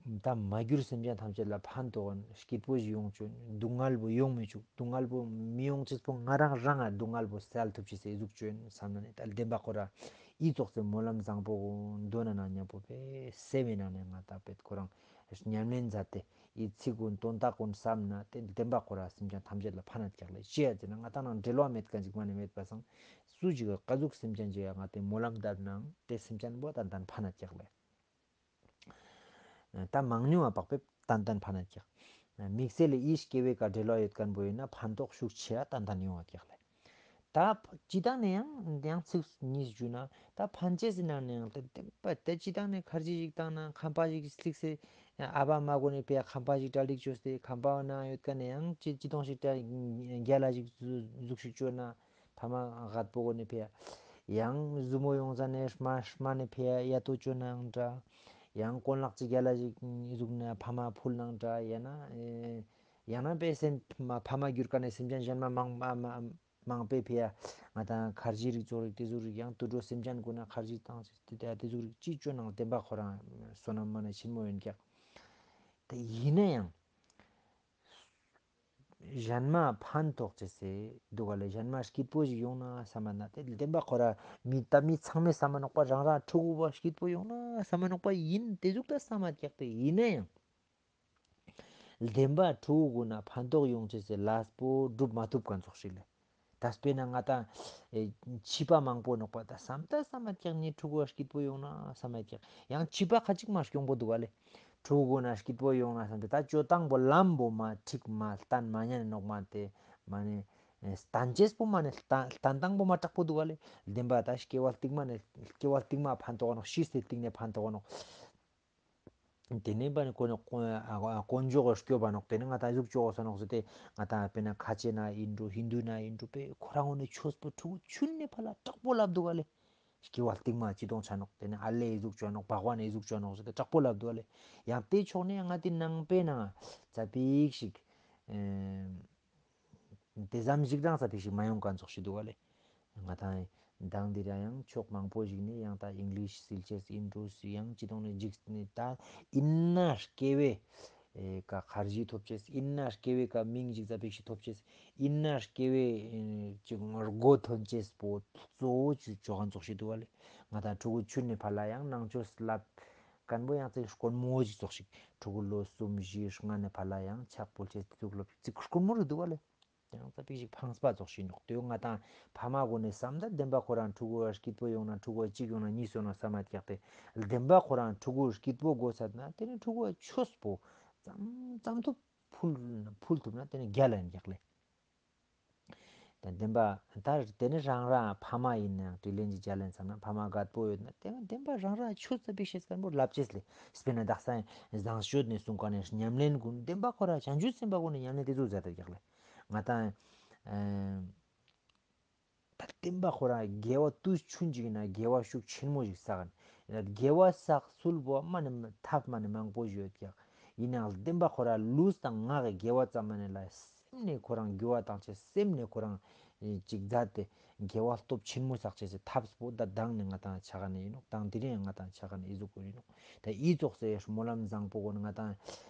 ད་མ་གྱུར་སེམས་ཅན་ཐམས་ཅད་ལ་ཕན་ཐོགས་སྐྱིད་པོ་ཞིག་ཡོང་ཅུག་སྡུག་བསྔལ་བོ་ཡོང་མི་ཅུག་སྡུག་བསྔལ་བོ་མི་ཡོང་ཅེས་པོ་ང་རང་རང་ང་སྡུག་བསྔལ་བོ་སེལ་ཐུབ་ཅེས་སི་ཨི་ཟུག་ཅོ་ཡིན་བསམ་ན་ནི་ད་བདེན་པ་ཁོ་རང་ཨི་ཙོགས་སི་སྨོན་ལམ་བཟང་པོ་འདོན་ན་ན་མཉམ་པོ་པེ་སེམས་ནང་ནས་ང་ད་པེ་ཁོ་རང་ཉམས་ལེན་མཛད་དེ་ཨི་ཚིག་གུན་དོན་དག་གུན་བསམ་ན་དེ་བདེན་པ་ཁོ་རང་སེམས་ཅན་ཐམས་ཅད་ལ་ཕན་ན་ཀྱག་ལེ། ཅི་ཡ་ཟེར་ན་ང་ད་ནང་འབྲེལ་བ་མེད་མཁན་ཅིག་མ་ནི་མེད་པ་སང་སུ་ཞིག་ག་ཀ་ཟུག་སེམས་ཅན་ཅིག་ཡ་ང་དེ་སྨོན་ལམ་བཏབ་ནའང་དེ་སེམས་ཅན་བོ་ད་ད་ཕན་ན་ཀྱག་ལེ། ད་མང་ཉུང་བ་དཔག་པའི་ཏན་ཏན་ཕན་ན་ཀྱག་དམིགས་བསལ་ལ་ཨི་སྐྱེ་བའི་ཀ་འབྲེལ་བ་ཡོད་མཁན་པོ་ཡིན་ན་ཕན་ཐོགས་ཤུགས་ཆེ་བ་ཏན་ཏན་ཡོང་བ་ཀྱག་ལེ། ད་ཕ་ཅི་ད་ནས་ཡང་ཡང་ཚིག་གཉིས་ཞུ་ན་ད་ཕན་ཅེས་ཟེར་ན་ནས་ཡང་ད་བདེན་པ་ད་ཅི་ད་ནས་ཁར་ཇི་ཞིག་བཏང་ན་ཁང་པ་ཞིག་སླེགས་སེ་ཨ་བ་མ་གོ་ནས་ཕེ་ཁང་པ་ཞིག་གྲ་སྒྲིག་བཅོས་ཏེ་ཁང་པ་ནང་ཡོད་མཁན་ནས་ཡང་ཅི་ཅི་དོང་ཞིག་ད་རྒྱལ་ལ་ཞིག་ཟུག་ཞིག་བཅོས་ན། ཕ་མ་རྒད་པོ་གོ་ནི་ཕི་ཡ། ཡང་ཟུ་མོ་ཡོང་ཟ་ནེ་ཤ་མ་ཤ་མ་ནི་ཕི་ཡ་ཡ་ཏོ་ཅོ་ནང་འདྲ། ཡང་གོན་ལག་ཅིག་རྒྱལ་ལ་ཞིག་ཟུག་ན་ཕ་མ་ཕུལ་ནང་འདྲ། ཡང་ན་ཨེ་ཡང་ན་པེ་སེམས་ཕ་མ་གྱུར་ཀ་ནེ་སེམས་ཅན་གཞན་མ་མང་མ་མ་མང་པོའི་ཕི་ཡ་ང་དང་ཁར་ཇི་རིགས་ཙོགས་རིགས་ཏེ་ཟུག་རིགས་ཡང་དུད་འགྲོ་སེམས་ཅན་གུན་ན་ཁར་ཇི་བཏང་ཅེས་ཏེ་ཏེ་ཟུག་རིགས་ཅི་ཅོ་ནང་བདེན་པ་ཁོ་རང་བསོད་ནམས་མ་ནེ་ཆེན་མོ་ཡོད་ཀྱག་ཏེ་ཨིན་ནའང་གཞན་མ་ཕན་ཐོགས་ཅེས་སི་དུག་ག་ལེ། གཞན་མ་སྐྱིད་པོ་ཞིག་ཡོང་ན་སམ་མ་ན་ཏེ་བདེན་པ་ཁོ་རང་མི་ད་མི་ཚང་མའི་སམ་མ་ནོག་པ། རང་རང་ཕྲུ་གུ་བོ་སྐྱིད་པོ་ཡོང་ན་སམ་མ་ནོག་པ་ཨིན། ཏེ་ཟུག་ད་སམ་མ་ཀྱག་ཏེ་ཨིན་ནའང་བདེན་པ་ཕྲུ་གུ་གུན་ན་ཕན་ཐོགས་ཡོང་ཅེས་སི་ལས་པོ་སྒྲུབ་མ་ཐུབ་ཁན་ཙོགས་ཤིག་ལེ། ད་སྤེར་ན་ང་ཏང་ཨེ་ཕྱི་པ་མང་པོ་ནོག་པ། ད་སམ་ད་སམ་མ་ཀྱག་ངའི་ཕྲུ་གུ་སྐྱིད་པོ་ཡོང་ན་སམ་མ་ཀྱག། ཡང་ཕྱི་པ་ཁ་ཅིག་མ་སྐྱོང་པོ་དུག་ག་ལེ། ཕྲུ་གུ་ན་སྐྱིད་པོ་ཡོང་ན་སམ་ཏེ་ད་ཅོ་སྟངས་པོ་ལམ་པོ་མ་ཁྲིག་མ་སྟན་མ་ཉན་ནོག་མ་ཏེ་མ་ནེ་ཨེ་སྟན་ཅེས་པོ་མ་ནེ་སྟན་སྟན་སྟངས་པོ་མ་དྲག་པོ་དུག་ག་ལེ། བདེན་པ་ད་སྐྱེ་བ་སྟིང་མ་ནེ་སྐྱེ་བ་སྟིང་མ་ཕན་ཐོགས་ནོག། ཤི་སྟེ་སྟིང་ནེ་ཕན་ཐོགས་ནོག། ཏེ་ནེ་པ་ནི་དཀོན་མཆོག་གི་སྐྱོབ་པ་ནོག། ཏེ་ནེ་ང་ཏང་ཟུག་ཅོ་གོས་ས་ནོག་ཟེར་ཏེ་ང་ཏང་སྤེར་ན་ཁ་ཆེ་ན་ཨིན་འགྲོ་ཧིན་དུ་ན་ཨིན་འགྲོ་པེ་ཁོ་རང་ངོ་ནེ་ཆོས་པོ་ཕྲུ་གུ་ཆུན་ནེ་ཕར་ལ་དྲག་པོ་ལབ་དུག་ག་ལེ། སྐྱེ་བ་སྟིང་མ་ཅི་དོང་ཆ་ནོག། ཏེ་ནེ་ཨ་ལེ་ཟུག་ཅོ་ནོག། བག་ཝན་ནི་ཟུག་ཅོ་ནོག་ཟེར་ཏེ་དྲག་པོ་ལབ་དུག་ག་ལེ། ཡང་ཏེ་ཕྱོགས་ནེ་ང་ཏི་ནང་པའི་ནང་ཙ་པིག་ཞིག་ཨེ་ཏེ་ཙམ་ཞིག་རང་ཙ་པིག་ཞིག་མ་ཡོང་ཁན་ཙོགས་ཤིག་དུག་ག་ལེ། ང་ཏང་མདང་འདི་ར་ཡང་ཕྱོགས་མང་པོ་ཞིག་ནེ་ཡང་ད་ཨིང་ལིཤ་སིལ་ཅེས་ཨིན་འགྲོ་སི་ཡང་ཅི་དོང་ནེ་འཇིགས་ནེ་ད་ཨིན་ན་སྐྱེ་བའི་ཨེ་ཀ་ཁར་ཇི་ཐོབ་ཅེས་ཨིན་ན་སྐྱེ་བའི་ཀ་མིང་ཞིག་ཙ་པིག་ཞིག་ཐོབ་ཅེས་ཨིན་ན་སྐྱེ་བའི་ཨེ་ཅི་ངོ་སྒོ་ཐོན་ཅེས་པོ་གཙོ་བོ་ཅོ་ཅོ་ཁན་ཙོགས་ཤིག་དུག་ག་ལེ། ང་ཏང་ཕྲུ་གུ་ཆུན་ནེ་ཕར་ལ་ཡང་ནང་ཆོས་ལབ་ཁན་པོ་ཡང་ཙིག་དཀོན་མོ་ཞིག་ཙོགས་ཤིག། ཕྲུ་གུ་ལོ་གསུམ་བཞི་ལྔ་ནེ་ཕར་ལ་ཡང་ཕྱག་ཕུལ་ཅེས་ཙིག་ལོབ་ཙིག་དཀོན་མོ་རུ་དུག་ག་ལེ། ཡང་ཙ་པིག་ཞིག་ཕངས་པ་ཙོགས་ཤིག་ནོག། ཏེ་ང་ཏང་ཕ་མ་གུན་ནེ་སམ་ད་བདེན་པ་ཁོ་རང་ཕྲུ་གུ་སྐྱིད་པོ་ཡོང་ན་ཕྲུ་གུ་གཅིག་ཡོང་ན་གཉིས་སོང་ན་སམ་མ་ཀྱག་སྟེ་བདེན་པ་ཁོ་རང་ཕྲུ་གུ་སྐྱིད་པོ་དགོས་ས་ན་ཏེ་ནེ་ཕྲུ་གུ་ཆོས་པོ་ཙམ་ཙམ་ཐུབ་ཕུལ་ཕུལ་ཐུབ་ན་ཏེ་ནེ་རྒྱལ་ལ་ཨིན་ཀྱག་ལེ། ད་བདེན་པ་ད་ཏེ་ནེ་རང་རང་ཕ་མ་ཨིན་ནའང་དྲིན་ལན་ཅིག་འཇལ་ལེན་སམ་ན་ཕ་མ་རྒད་པོ་ཡོད་ན་ཏེ་བདེན་པ་རང་རང་ཆོས་ཙ་པིག་ཤེས་ཁན་པོ་ལབ་ཅེས་ལེ། སྤེར་ན་དག་ས་བཟང་སྤྱོད་ནེ་གསུང་ཁན་ནི་ཉམས་ལེན་གུན་བདེན་པ་ཁོ་རང་བྱང་ཆུབ་སེམས་དཔའ་གུན་ནི་ཉམས་ལེན་ཏེ་ཙོགས་ཛད་དེ་ཀྱག་ལེ། ང་ཏང་ཨེ་ད་བདེན་པ་ཁོ་རང་དགེ་བ་ཏུས་ཆུན་ཅིག་ཨིན་ན་དགེ་བ་ཤུགས་ཆེན་མོ་ཞིག་བསགས་ཨིན། དགེ་བ་བསགས་ཚུལ་བོ་མ་ནེ་ཐབས་མ་ནེ་མང་པོ་ཞིག་ཡོད་ཀྱག། ཨིན་ནའང་བདེན་པ་ཁོ་རང་ལུས་དང་ངག་གི་དགེ་བ་ཙམ་མ་ནེ་ལ་སེམས་ནེ་ཁོ་རང་འགྱུར་བ་བཏང་ཅེས་སེམས་ནེ་ཁོ་རང་ཅིག་ཛད་དེ་དགེ་བ་སྟོབས་ཆེན་མོ་བསགས་ཅེས་སི་ཐབས་པོ་ད་མདང་ནེ་ང་ཏང་ཆ་ཁན་ནི་ཨིན་ནོག། མདང་དེ་རིང་ང་ཏང་ཆ་ཁན་ནི་ཨི་ཟུག་གུན་ཨིན་ནོག། ད་ཨི་ཙོགས་སི་སྨོན་ལམ་བཟང་པོ་གུན་ང་ཏང་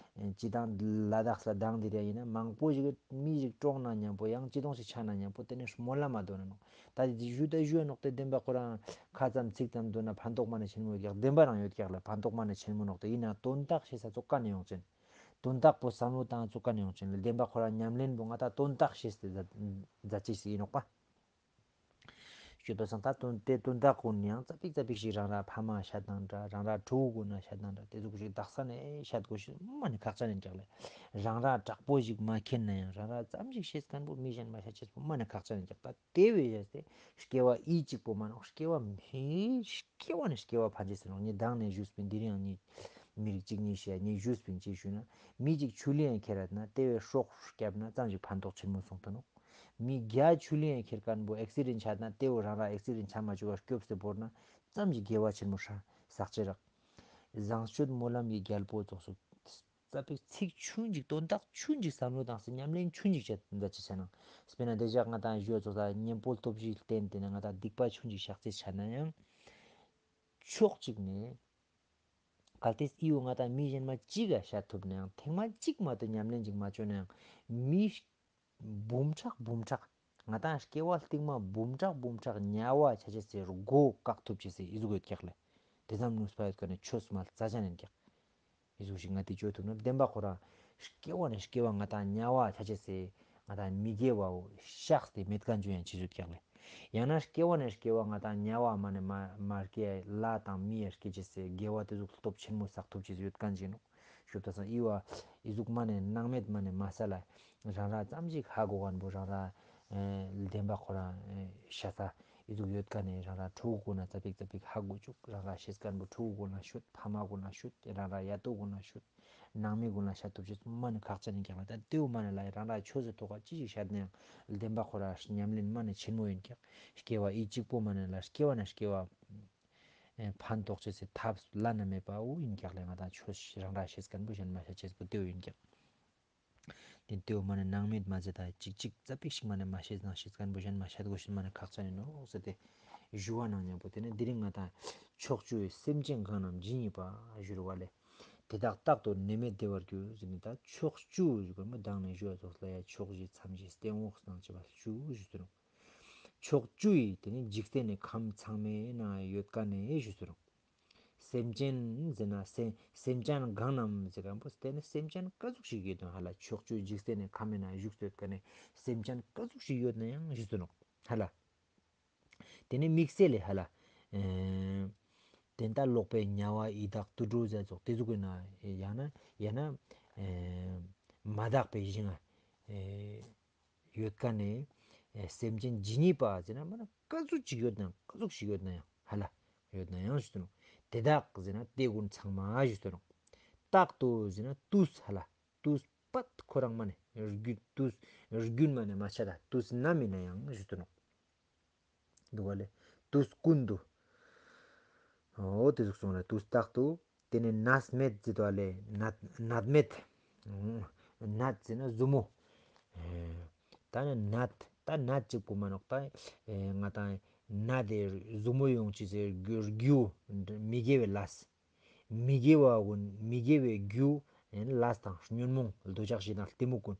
ཅི་དང་ལ་དྭགས་ལ་མདང་དེ་རིང་ཨིན་ན་མང་པོ་ཞིག་མི་ཞིག་གྲོངས་ན་ཉམ་པོ་ཡང་ཅི་དོང་ཞིག་ཆ་ན་ཉམ་པོ་ཏེ་ནེ་སྨོན་ལམ་མ་དོན་ན་ནོག། ད་ཞུ་ད་ཞུ་ནོག་ཏེ་བདེན་པ་ཁོ་རང་ཁ་ཙམ་ཚིག་ཙམ་དོན་ན་ཕན་ཐོགས་མ་ནེ་ཆེན་མོ་ཡོད་ཀྱག། བདེན་པ་རང་ཡོད་ཀྱག་ལེ། ཕན་ཐོགས་མ་ནེ་ཆེན་མོ་ནོག། ཏེ་ཨིན་ན་དོན་དག་ཤེས་ས་ཙོགས་ཀ་ནེ་ཡོང་ཅེན། དོན་དག་པོ་སམ་བློ་བཏང་ཙོགས་ཀ་ནེ་ཡོང་ཅེན་ལེ། བདེན་པ་ཁོ་རང་ཉམས་ལེན་པོ་ང་ཏང་དོན་དག་ཤེས་ཏེ་ཛད་ཅེས་ཨིན་ནོག་པ། ཞུ་དོ་སང་ད་དོན་ཏེ་དོན་དག་གུན་ཡང་ཙ་པིག་ཙ་པིག་ཞིག་རང་རང་ཕ་མ་ཤད་ནང་འདྲ་རང་རང་ཕྲུ་གུ་གུན་ན་ཤད་ནང་འདྲ་ཏེ་ཟུག་ཞིག་དག་ས་ནེ་ཤད་གོས་ཤེས་མ་ནེ་ཁག་ཅན་ཨིན་ཀྱག་ལེ། རང་རང་དྲག་པོ་ཞིག་མ་མཁྱེན་ན་ཡང་རང་རང་ཙམ་ཞིག་ཤེས་ཁན་པོ་མི་གཞན་མ་ཤད་ཅེས་པོ་མ་ནེ་ཁག་ཅན་ཨིན་ཀྱག། ད་ཏེ་བས་ཡས་ཏེ་སྐྱེ་བ་ཨི་གཅིག་པོ་མ་ནོག། སྐྱེ་བ་མི་སྐྱེ་བ་ནེ་སྐྱེ་བ་ཕན་ཅེས་ཨིན་ནོག། ངས་མདང་ནེ་ཞུས་པིན། དེ་རིང་ཡང་ངས་མི་རིགས་གཅིག་གཉིས་ཤེས་ངས་ཞུས་པིན་ཅི་ཞུ་ན་མི་གཅིག་ཆུ་ལི་ཡང་ཁྱེར་རད་ན་ཏེ་བས་སྲོག་སྐྱབས་ན་ཙམ་ཞིག་ཕན་ཐོགས་ཆེན་མོ་སོང་ཏེ་ནོག། མི་བརྒྱ་ཆུ་ལི་ཡང་ཁྱེར་ཁན་པོ་ཨེག་སི་ཌེན་ཆ་ན་ཏེ་བོ་རང་རང་ཨེག་སི་ཌེན་ཆ་མ་ཅུག་ག་སྐྱོབས་ཏེ་བོར་ན་ཙམ་ཞིག་དགེ་བ་ཆེན་མོ་ཧྲ་བསགས་ཅེས་རག། བཟང་སྤྱོད་སྨོན་ལམ་གྱི་རྒྱལ་པོ་ཙོགས་སུ་ཙ་པིག་ཚིག་ཆུན་ཅིག་དོན་དག་ཆུན་ཅིག་སམ་བློ་བཏང་སྟེ་ཉམས་ལེན་ཆུན་ཅིག་བྱེད་ད་ཅི་ཆ་ན་སྤེར་ན་ཏེ་ཞག་ང་ཏང་ཞུ་ཙོགས་ས་གཉེན་པོ་སྟོབས་བཞིའི་རྟེན་ཏེ་ནེ་ང་ཏང་སྡིག་པ་ཆུན་ཅིག་བཤགས་ཅེས་ཆ་ན་ཡང་ཕྱོགས་གཅིག་ནེ་གལ་ཏེ་ཨི་བོ་ང་ཏང་མི་གཞན་མ་གཅིག་ག་ཤད་ཐུབ་ན་ཡང་ཐེངས་མ་གཅིག་མ་གཏོགས་ཉམས་ལེན་ཅིག་མ་ཅོས་ན་ཡང་མི་འབུམ་ཕྲག་འབུམ་ཕྲག་ང་ཏང་སྐྱེ་བ་སྟིང་མ་འབུམ་ཕྲག་འབུམ་ཕྲག་དམྱལ་བ་ཆ་ཅེས་སི་སྒོ་བཀག་ཐུབ་ཅེས་སི་ཨི་ཟུག་ཡོད་ཀྱག་ལེ། ཏེ་ཙམ་ནུས་པ་ཡོད་ཁན་ནི་ཆོས་མ་རྩ་ཆེན་ཨིན་ཀྱག། ཨི་ཟུག་ཞིག་ང་ཏི་ཅོ་ཐུབ་ན་བདེན་པ་ཁོ་རང་སྐྱེ་བ་ནེ་སྐྱེ་བ་ང་ཏང་དམྱལ་བ་ཆ་ཅེས་སི་ང་ཏང་མི་དགེ་བ་བོ་བཤགས་ཏེ་མེད་ཁན་ཅོ་ཡང་ཅི་ཟུག་ཀྱག་ལེ། ཡང་ན་སྐྱེ་བ་ནེ་སྐྱེ་བ་ང་ཏང་དམྱལ་བ་མ་ནེ་མ་མ་སྐྱེ་ལྷ་དང་མི་ཡ་སྐྱེ་ཅེས་སི་དགེ་བ་ཏེ་ཟུག་སྟོབས་ཆེན་མོ་བསགས་ཐུབ་ཅེས་ཡོད་ཁན་ཅིག་ནོག། ཞུ་ད་སང་ཨི་བོ་ཨི་ཟུག་མ་ནེ་སྣང་མེད་མ་ནེ་མ་ས་ལ་རང་རང་ཙམ་ཞིག་ཧ་གོ་ཁན་པོ་རང་རང་ཨེ་བདེན་པ་ཁོ་རང་ཨེ་ཤ་ཚ་ཨི་ཟུག་ཡོད་ཁན་ནི་རང་རང་ཕྲུ་གུ་གུན་ན་ཙ་པིག་ཙ་པིག་ཧ་གོ་ཅུག། རང་རང་ཤེས་ཁན་པོ་ཕྲུ་གུ་གུན་ན་ཤོད། ཕ་མ་གུན་ན་ཤོད། རང་རང་ཡ་ཏོ་གུན་ན་ཤོད། ནང་མི་གུན་ལ་ཤད་ཐུབ་ཅེས་མ་ནེ་ཁག་ཅན་ཨིན་ཀྱག་ལེ། ད་ཏེ་བོ་མ་ནེ་ལ་རང་རང་ཆོས་སི་ཐོག་ག་ཅི་ཞིག་ཤད་ན་ཡང་བདེན་པ་ཁོ་རང་ཉམས་ལེན་མ་ནེ་ཆེན་མོ་ཨིན་ཀྱག། སྐྱེ་བ་ཨི་གཅིག་པོ་མ་ནེ་ལ་སྐྱེ་བ་ནེ་སྐྱེ་བ་ཨེ་ཕན་ཐོགས་ཅེས་སི་ཐབས་བླ་ན་མེད་པ་བོ་ཨིན་ཀྱག་ལེ། ང་ཏང་ཆོས་རང་རང་ཤེས་ཁན་པོ་གཞན་མ་ཤད་ཅེས་པོ་ཏེ་བོ་ཨིན་ཀྱག། ཏེ་ཏེ་བོ་མ་ནེ་སྣང་མེད་མ་ཟེར་ད་ཅིག་ཅིག་ཙ་པིག་ཞིག་མ་ནེ་མ་ཤེས་ན་ཤེས་ཁན་པོ་གཞན་མ་ཤད་གོས་ཤེས་མ་ནེ་ཁག་ཅན་ཨིན་ནོག་ཟེར་ཏེ་ཞུ་བ་ནང་ཉམ་པོ་ཏེ་ནེ་དེ་རིང་ང་ཏང་ཕྱོགས་བཅུའི་སེམས་ཅན་གང་རྣམས་ཇི་སྙེད་པ་ཞུ་རུ་བ་ལེ། དེ་དག་རྟག་ཏུ་ནད་མེད་བདེ་བར་འགྱུར་ཟེར་ནས་ད་ཕྱོགས་བཅུ་ཞུ་གོ་མོ་མདང་ནས་ཞུ་བ་ཙོགས་ལ་ཡ་ཕྱོགས་བཞི་མཚམས་བཞི་སྟེང་འོག་སྣང་བྱེ་བ་བཅུ་ཞུ་ཟེར་ནོག། ཕྱོགས་བཅུ་ཡི་དེ་ནི་འཇིག་རྟེན་ནི་ཁམས་ཚང་མའི་ནང་ཡོད་ཀ་ནས་ཞུ་ཟེར་ནོག། སེམས་ཅན་ཟེར་ན་སེ་སེམས་ཅན་གང་རྣམས་ཟེར་མཁན་པོ་དེ་ནི་སེམས་ཅན་ཀ་ཟུག་ཞིག་ཡོད་དང་ཧ་ལ། ཕྱོགས་བཅུའི་འཇིག་རྟེན་ནི་ཁམས་ནང་བཞུགས་སྡོད་མཁན་ནི་སེམས་ཅན་ཀ་ཟུག་ཞིག་ཡོད་ན་ཡང་ཞུ་ཟེར་ནོག་ཧ་ལ། དེ་ནི་དམིགས་བསལ་ལས་ཧ་ལ། ཨེ་དེ་ལྟར་ལོག་པའི་དམྱལ་བ་ཡི་དྭགས་དུད་འགྲོ་ཟེར་ཙོགས་དེ་ཟུག་གི་ན་ཡང་ན་ཡང་ན་ཨེ་མ་དག་པའི་ཞིང་ང་ཨེ་ཡོད་ཀ་ནས་ཨེ་སེམས་ཅན་ཇི་སྙེད་པ་ཟེར་ན་མ་ན་ཀ་ཟུག་ཅིག་ཡོད་ན་ཀ་ཟུག་ཞིག་ཡོད་ན་ཡང་ཧ་ལ་ཡོད་ན་ཡང་ཞུ་ནོག། དེ་དག་ཟེར་ན་དེ་ཀུན་ཚང་མ་ཞུ་ནོག། རྟག་ཏུ་ཟེར་ན་དུས་ཧ་ལ་དུས་པད་ཁོ་རང་མ་ནས་རྒྱུ་དུས་རྒྱུན་མ་ནས་མ་ཆད་ད་དུས་ནམ་ཡིན་ན་ཡང་ཞུ་ནོག། འདུག་པ་ལས་དུས་ཀུན་ཏུ། འོ་དེ་ཟུག་སོང་ལ་དུས་རྟག་ཏུ། དེ་ནས་ནད་མེད་ཟེར་དུས་ལས་ནད་ནད་མེད། ནད་ཟེར་ན་ཟུར་མོ། ད་ནི་ནད་ད་ནད་གཅིག་པོ་མ་ནོག་ད། ང་ཏང་ནད་དེ་ཟུར་མོ་ཡོང་ཅི་ཟེར་རྒྱུ་རྒྱུ་མི་དགེ་བའི་ལས། མི་དགེ་བ་ཀུན་མི་དགེ་བའི་རྒྱུ་ཡང་ན་ལས་དང་ཉོན་མོངས་འདོད་ཆགས་ཞེ་སྡང་གཏི་མུག་ཀུན།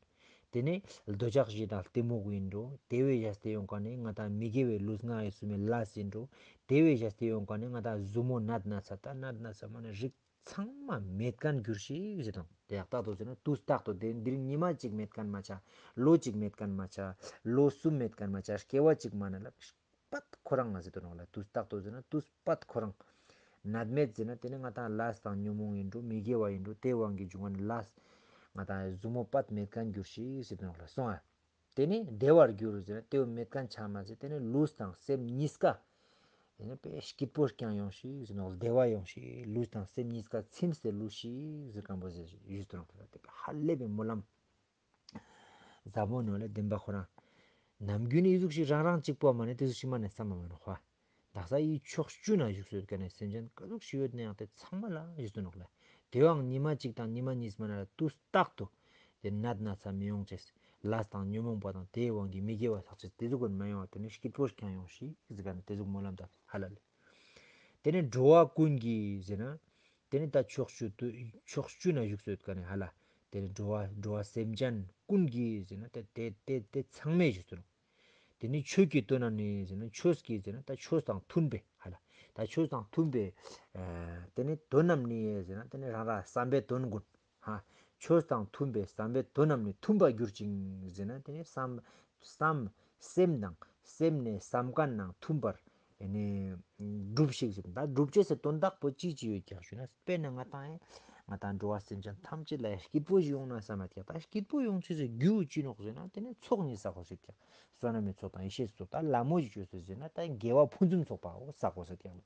དེ་ནས་འདོད་ཆགས་ཞེ་སྡང་གཏི་མུག་ཡིན་འགྲོ། དེ་བས་བཞག་སྟེ་ཡོང་ཀ་ནས་ང་ཏང་མི་དགེ་བའི་ལུས་ངག་ཡིད་གསུམ་མི་ལས་ཡིན་འགྲོ། དེ་བས་བཞག་སྟེ་ཡོང་ཀ་ནས་ང་ཏང་ཟུར་མོ་ནད་ན་ཚ་ད་ནད་ན་ཚ་མ་ནི་རིགས་ཚང་མ་མེད་མཁན་འགྱུར་ཞིག་ཟེར་དང་། དེ་ཡག་རྟག་ཏུ་ཟེར་ན་དུས་རྟག་ཏུ་དེ་འདིར་ཉི་མ་གཅིག་མེད་མཁན་མ་ཆ། ལོ་གཅིག་མེད་མཁན་མ་ཆ། ལོ་གསུམ་མེད་མཁན་མ་ཆ། སྐྱེ་བ་གཅིག་མ་ན་ལ། པད་ཁོ་རང་ང་ཟེར་དུ་ནོག་ལ། དུས་རྟག་ཏུ་ཟེར་ན་དུས་པད་ཁོ་རང་། ནད་མེད་ཟེར་ན་དེ་ནི་ང་ཏང་ལས་དང་ཉོན་མོངས་ཡིན་འགྲོ། མི་དགེ་བ་ཡིན་འགྲོ། དེ་དབང་གིས་བྱུང་བ་ནི་ལས། ང་ཏང་ཟུར་མོ་པད་མེད་མཁན་འགྱུར་ཞིག་ཟེར་དུ་ནོག་ལ། སོང་ཨ། དེ་ནི་བདེ་བར་འགྱུར་ཟེར་ན་དེ་བོ་མེད་མཁན་ཆ་མ་ཟེར། དེ་ནི་ལུས་དང་སེམས་གཉིས་ཀ། དེ་ནི་དཔེ་སྐྱིད་པོ་རྐྱང་ཡོང་ཞིག་ཟེར་ནོག། བདེ་བ་ཡོང་ཞིག། ལུས་དང་སེམས་གཉིས་ཀ་ཚིམས་ཏེ་ལུས་ཞིག་ཟེར་མཁན་པོ་ཟེར་ཞིག་ཡོད་དུ་ནོག་ལ། དེ་ཧ་ལས་པའི་སྨོན་ལམ། ཟབ་མོ་ནོག་ལེ་བདེན་པ་ཁོ་རང་། ནམ་རྒྱུན་ཨི་ཟུག་ཞིག་རང་རང་གཅིག་པོ་མ་ནེ་དེ་ཟུག་ཞིག་མ་ནེ་བསམ་མ་མ་ནོག་ཧ། དག་ས་ཨི་ཕྱོགས་བཅུ་ན་བཞུགས་སོད་ཀ་ནེ་སེམས་ཅན་ཀ་ཟུག་ཞིག་ཡོད་ནའང་དེ་ཚང་མ་ལ་ཞུ་དུ་ནོག་ལེ། དེའང་ཉི་མ་གཅིག་དང་ཉི་མ་གཉིས་མ་ནེ་ལ་དུས་རྟག་ཏུ་དེ་ནད་ན་ཚ་མི་ཡོང་ཅེས། ལས་དང་ཉོན་མོངས་པ་དང་དེའི་དབང་གིས་མི་དགེ་བ་བསགས་ཅེས་དེ་ཟུག་ཀུན་མ་ཡོང་བ་དེ་ནི་སྐྱིད་པོ་རྐྱང་ཡོང་ཞིག་ཟེར་ཀ་ནེ་དེ་ཟུག་སྨོན་ལམ་དང་ཧ་ལ་ལེ། དེ་ནི་འགྲོ་བ་ཀུན་གྱི་ཟེར་ན། དེ་ནི་ད་ཕྱོགས་བཅུ་དུ་ཕྱོགས་བཅུ་ན་བཞུགས་སོད་ཀ་ནེ་ཧ་ལ། དེ་ནི་འགྲོ་བ་འགྲོ་བ་སེམས་ཅན་ཀུན་གྱི་ཟེར་ན་དེ་དེ་དེ་དེ་ཚང་མས་ཞུ་ཟེར་ནོག། དེ་ནི་ཆོས་ཀྱི་དོན་རྣམས་ནི་ཟེར་ན་ཆོས་ཀྱི་ཟེར་ན་ད་ཆོས་དང་མཐུན་པའི་ཧ་ལ། ད་ཆོས་དང་མཐུན་པའི་ཨ་དེ་ནི་དོན་རྣམས་ནི་ཟེར་ན་དེ་ནི་རང་རང་བསམ་པའི་དོན་ཀུན། ཧ། ཆོས་དང་མཐུན་པའི་བསམ་པའི་དོན་རྣམས་ནི་མཐུན་པར་གྱུར་ཅིང་ཟེར་ན་དེ་ནི་བསམ་བསམ་སེམས་དང་སེམས་ནི་བསམ་མཁན་ནང་མཐུན་པར་ཨེ་ནི་སྒྲུབས་ཤིག་ཟེར། ད་སྒྲུབ་ཅེས་སི་དོན་དག་པོ་ཅི་ཅི་ཡོད་ཀྱག་ཞུ་ན་དཔེར་ན་ང་ཏང་ཨེ་ང་ཏང་འགྲོ་བ་སེམས་ཅན་ཐམས་ཅད་ལ་སྐྱིད་པོ་ཞིག་ཡོང་ན་བསམ་མ་ཀྱག། ད་སྐྱིད་པོ་ཡོང་ཅེས་སི་རྒྱུ་ཅི་ནོག་ཟེར་ན་དེ་ནི་ཚོགས་གཉིས་བསགས་དགོས་ཤེས་ཀྱག། བསོད་ནམས་ཚོགས་དང་ཡེ་ཤེས་ཚོགས། ད་ལ་མོ་ཞིག་ཅོས་སོ་ཟེར་ན་ད་དགེ་བ་ཕུན་སུམ་ཚོགས་པ་བསགས་དགོས་ཟེར་ཀྱག་ལེ།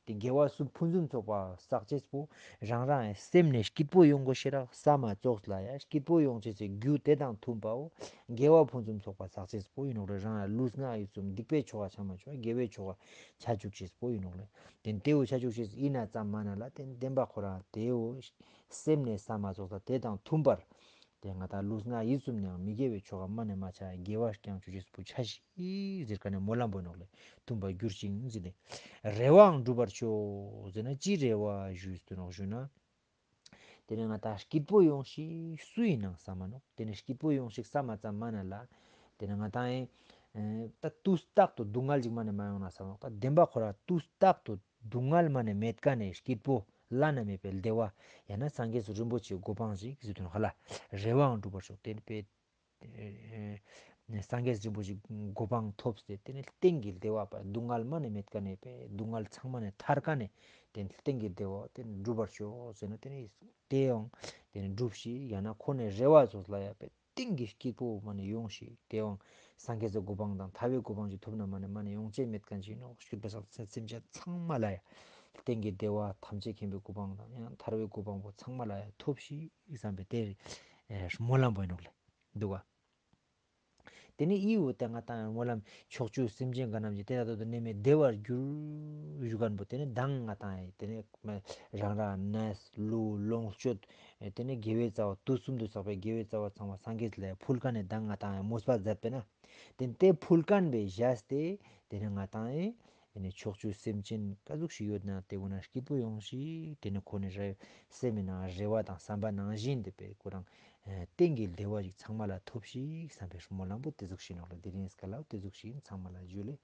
དེ་དགེ་བ་སུ་ཕུན་སུམ་ཚོགས་པ་བསགས་ཅེས་པོ་རང་རང་སེམས་ནི་སྐྱིད་པོ་ཡོང་དགོས་ཤེས་རག་བསམ་མ་ཙོགས་ལ་ཡ་སྐྱིད་པོ་ཡོང་ཅེས་སི་རྒྱུ་དེ་དང་མཐུན་པའོ། དགེ་བ་ཕུན་སུམ་ཚོགས་པ་བསགས་ཅེས་པོ་ཡིན་ནོག་ལེ། རང་ལུས་ངག་ཡིད་གསུམ་སྡིག་པའི་ཆོ་ག་ཆ་མ་ཆོ་དགེ་བའི་ཆོ་ག་ཆ་བཅུག་ཅེས་པོ་ཡིན་ནོག་ལེ། དེ་དེའོ་ཆ་བཅུག་ཅེས་ཡིན་ན་ཙམ་མ་ན་ལ་དེ་བདེན་པ་ཁོ་རང་དེའོ་སེམས་ནི་བསམ་མ་ཙོགས་ལ་དེ་དང་མཐུན་པར། དེ་ང་ཏང་ལུས་ངག་ཡིད་གསུམ་ནའང་མི་དགེ་བའི་ཆོ་ག་མ་ནེ་མ་ཆ་དགེ་བ་རྐྱང་ཅོ་ཅེས་པོ་ཆ་ཞིག་ཟེར་ཀ་ནེ་སྨོན་ལམ་པོ་ནོག་ལེ། མཐུན་པར་གྱུར་ཅིང་ཟེར་ཏེ། རེ་བའང་འགྲུབ་པར་ཤོག་ཟེར་ན་ཅི་རེ་བ་ཞུས་ཏེ་ནོག་ཞུ་ན། དེ་ནེ་ང་ཏང་སྐྱིད་པོ་ཡོང་ཤིག་སུ་ཡིན་ནང་བསམ་མ་ནོག། དེ་ནེ་སྐྱིད་པོ་ཡོང་ཤིག་བསམ་མ་ཙམ་མ་ན་ལ། དེ་ནེ་ང་ཏང་ཨེ་ད་དུས་རྟག་ཏུ་སྡུག་བསྔལ་ཅིག་མ་ནེ་མ་ཡོང་ན་བསམ་ནོག། ད་བདེན་པ་ཁོ་རང་དུས་རྟག་ཏུ་སྡུག་བསྔལ་མ་ནེ་མེད་ཀ་ནེ་སྐྱིད་པོ་བླ་ན་མེད་པའི་བདེ་བ་ཡང་ན་སངས་རྒྱས་རིན་པོ་ཆེའི་གོ་འཕང་ཞིག་ཟེར་དུ་ནོག་ཧ་ལ། རེ་བའང་འགྲུབ་པར་ཤོག། དེ་ནི་དཔེ་ཨེ་སངས་རྒྱས་རིན་པོ་ཆེའི་གོ་འཕང་ཐོབ་སྟེ་དེ་ནི་གཏན་གྱི་བདེ་བ་པ་སྡུག་བསྔལ་མ་ནེ་མེད་ཀ་ནེ་པའི་སྡུག་བསྔལ་ཚང་མ་ནེ་ཐར་ཀ་ནེ་དེ་ནི་གཏན་གྱི་བདེ་བ་དེ་ནི་འགྲུབ་པར་ཤོག་ཟེར་ན་དེ་ནི་དེའང་དེ་ནི་འགྲུབ་ཤིག། ཡང་ན་ཁོ་ནི་རེ་བ་ཚོགས་ལ་ཡ་པའི་གཏན་གྱི་སྐྱིད་པོ་མ་ནེ་ཡོང་ཤིག། དེའང་སངས་རྒྱས་སི་གོ་འཕང་དང་ཐར་པའི་གོ་འཕང་ཅིག་ཐོབ་ན་མ་ནེ་མ་ནེ་ཡོང་ཅེས་མེད་མཁན་ཅིག་ནོག། སྐྱོད་པ་སངས་རྒྱས་སེམས་ཅན་ཚང་མ་ལ་ཡ་གཏན་གྱི་བདེ་བ་ཐམས་ཅད་མཁྱེན་པའི་གོ་འཕང་དང་ཡང་ཐར་པའི་གོ་འཕང་པོ་ཚང་མ་ལ་ཡ་ཐོབ་ཤིག་བསམ་པའི་དེ་ཨེ་སྨོན་ལམ་པོ་ཡིན་ནོག་ལེ། འདུག་ག། དེ་ནེ་ཨི་བོ་ཏེ་ང་ཏང་སྨོན་ལམ་ཕྱོགས་བཅུའི་སེམས་ཅན་ག་རྣམས་ཀྱི་དེ་ལྟ་དུ་ནད་མེད་བདེ་བར་གྱུར་ཞུ་མཁན་པོ་དེ་ནེ་མདང་ང་ཏང་དེ་ནེ་རང་རང་ནས་ལུས་ལོངས་སྤྱོད་དེ་ནེ་དགེ་བའི་རྩ་བ་དུས་གསུམ་དུ་བསགས་པའི་དགེ་བའི་རྩ་བ་ཚང་མ་སངས་རྒྱས་ལ་ཕུལ་མཁན་ནི་མདང་ང་ཏང་མོས་པ་མཛད་པས་ན། དེ་ནེ་དེ་ཕུལ་མཁན་པའི་བཞག་སྟེ་དེ་ནེ་ང་ཏང་ ཏེ་ནེ་ཕྱོགས་བཅུའི་སེམས་ཅན་ཀ་ཟུག་ཞིག་ཡོད་ན་ཏེ་བོ་ན་སྐྱིད་པོ་ཡོང་ཤིག། ཏེ་ནེ་ཁོ་ནི་རེ་སེམས་མི་ནང་རེ་བ་དང་བསམ་པ་ནང་བཞིན་ཏེ་པེ་ཁོ་རང་ཨེ་གཏན་གྱི་བདེ་བ་ཞིག་ཚང་མ་ལ་ཐོབ་ཤིག་བསམ་པའི་སྨོན་ལམ་པོ་ཏེ་ཟུག་ཞིག་ནོག་ལེ། དེ་རིང་སྐལ་ལ་ཏེ་ཟུག་ཞིག་ཚང་མ་ལ་ཇུ་ལེ།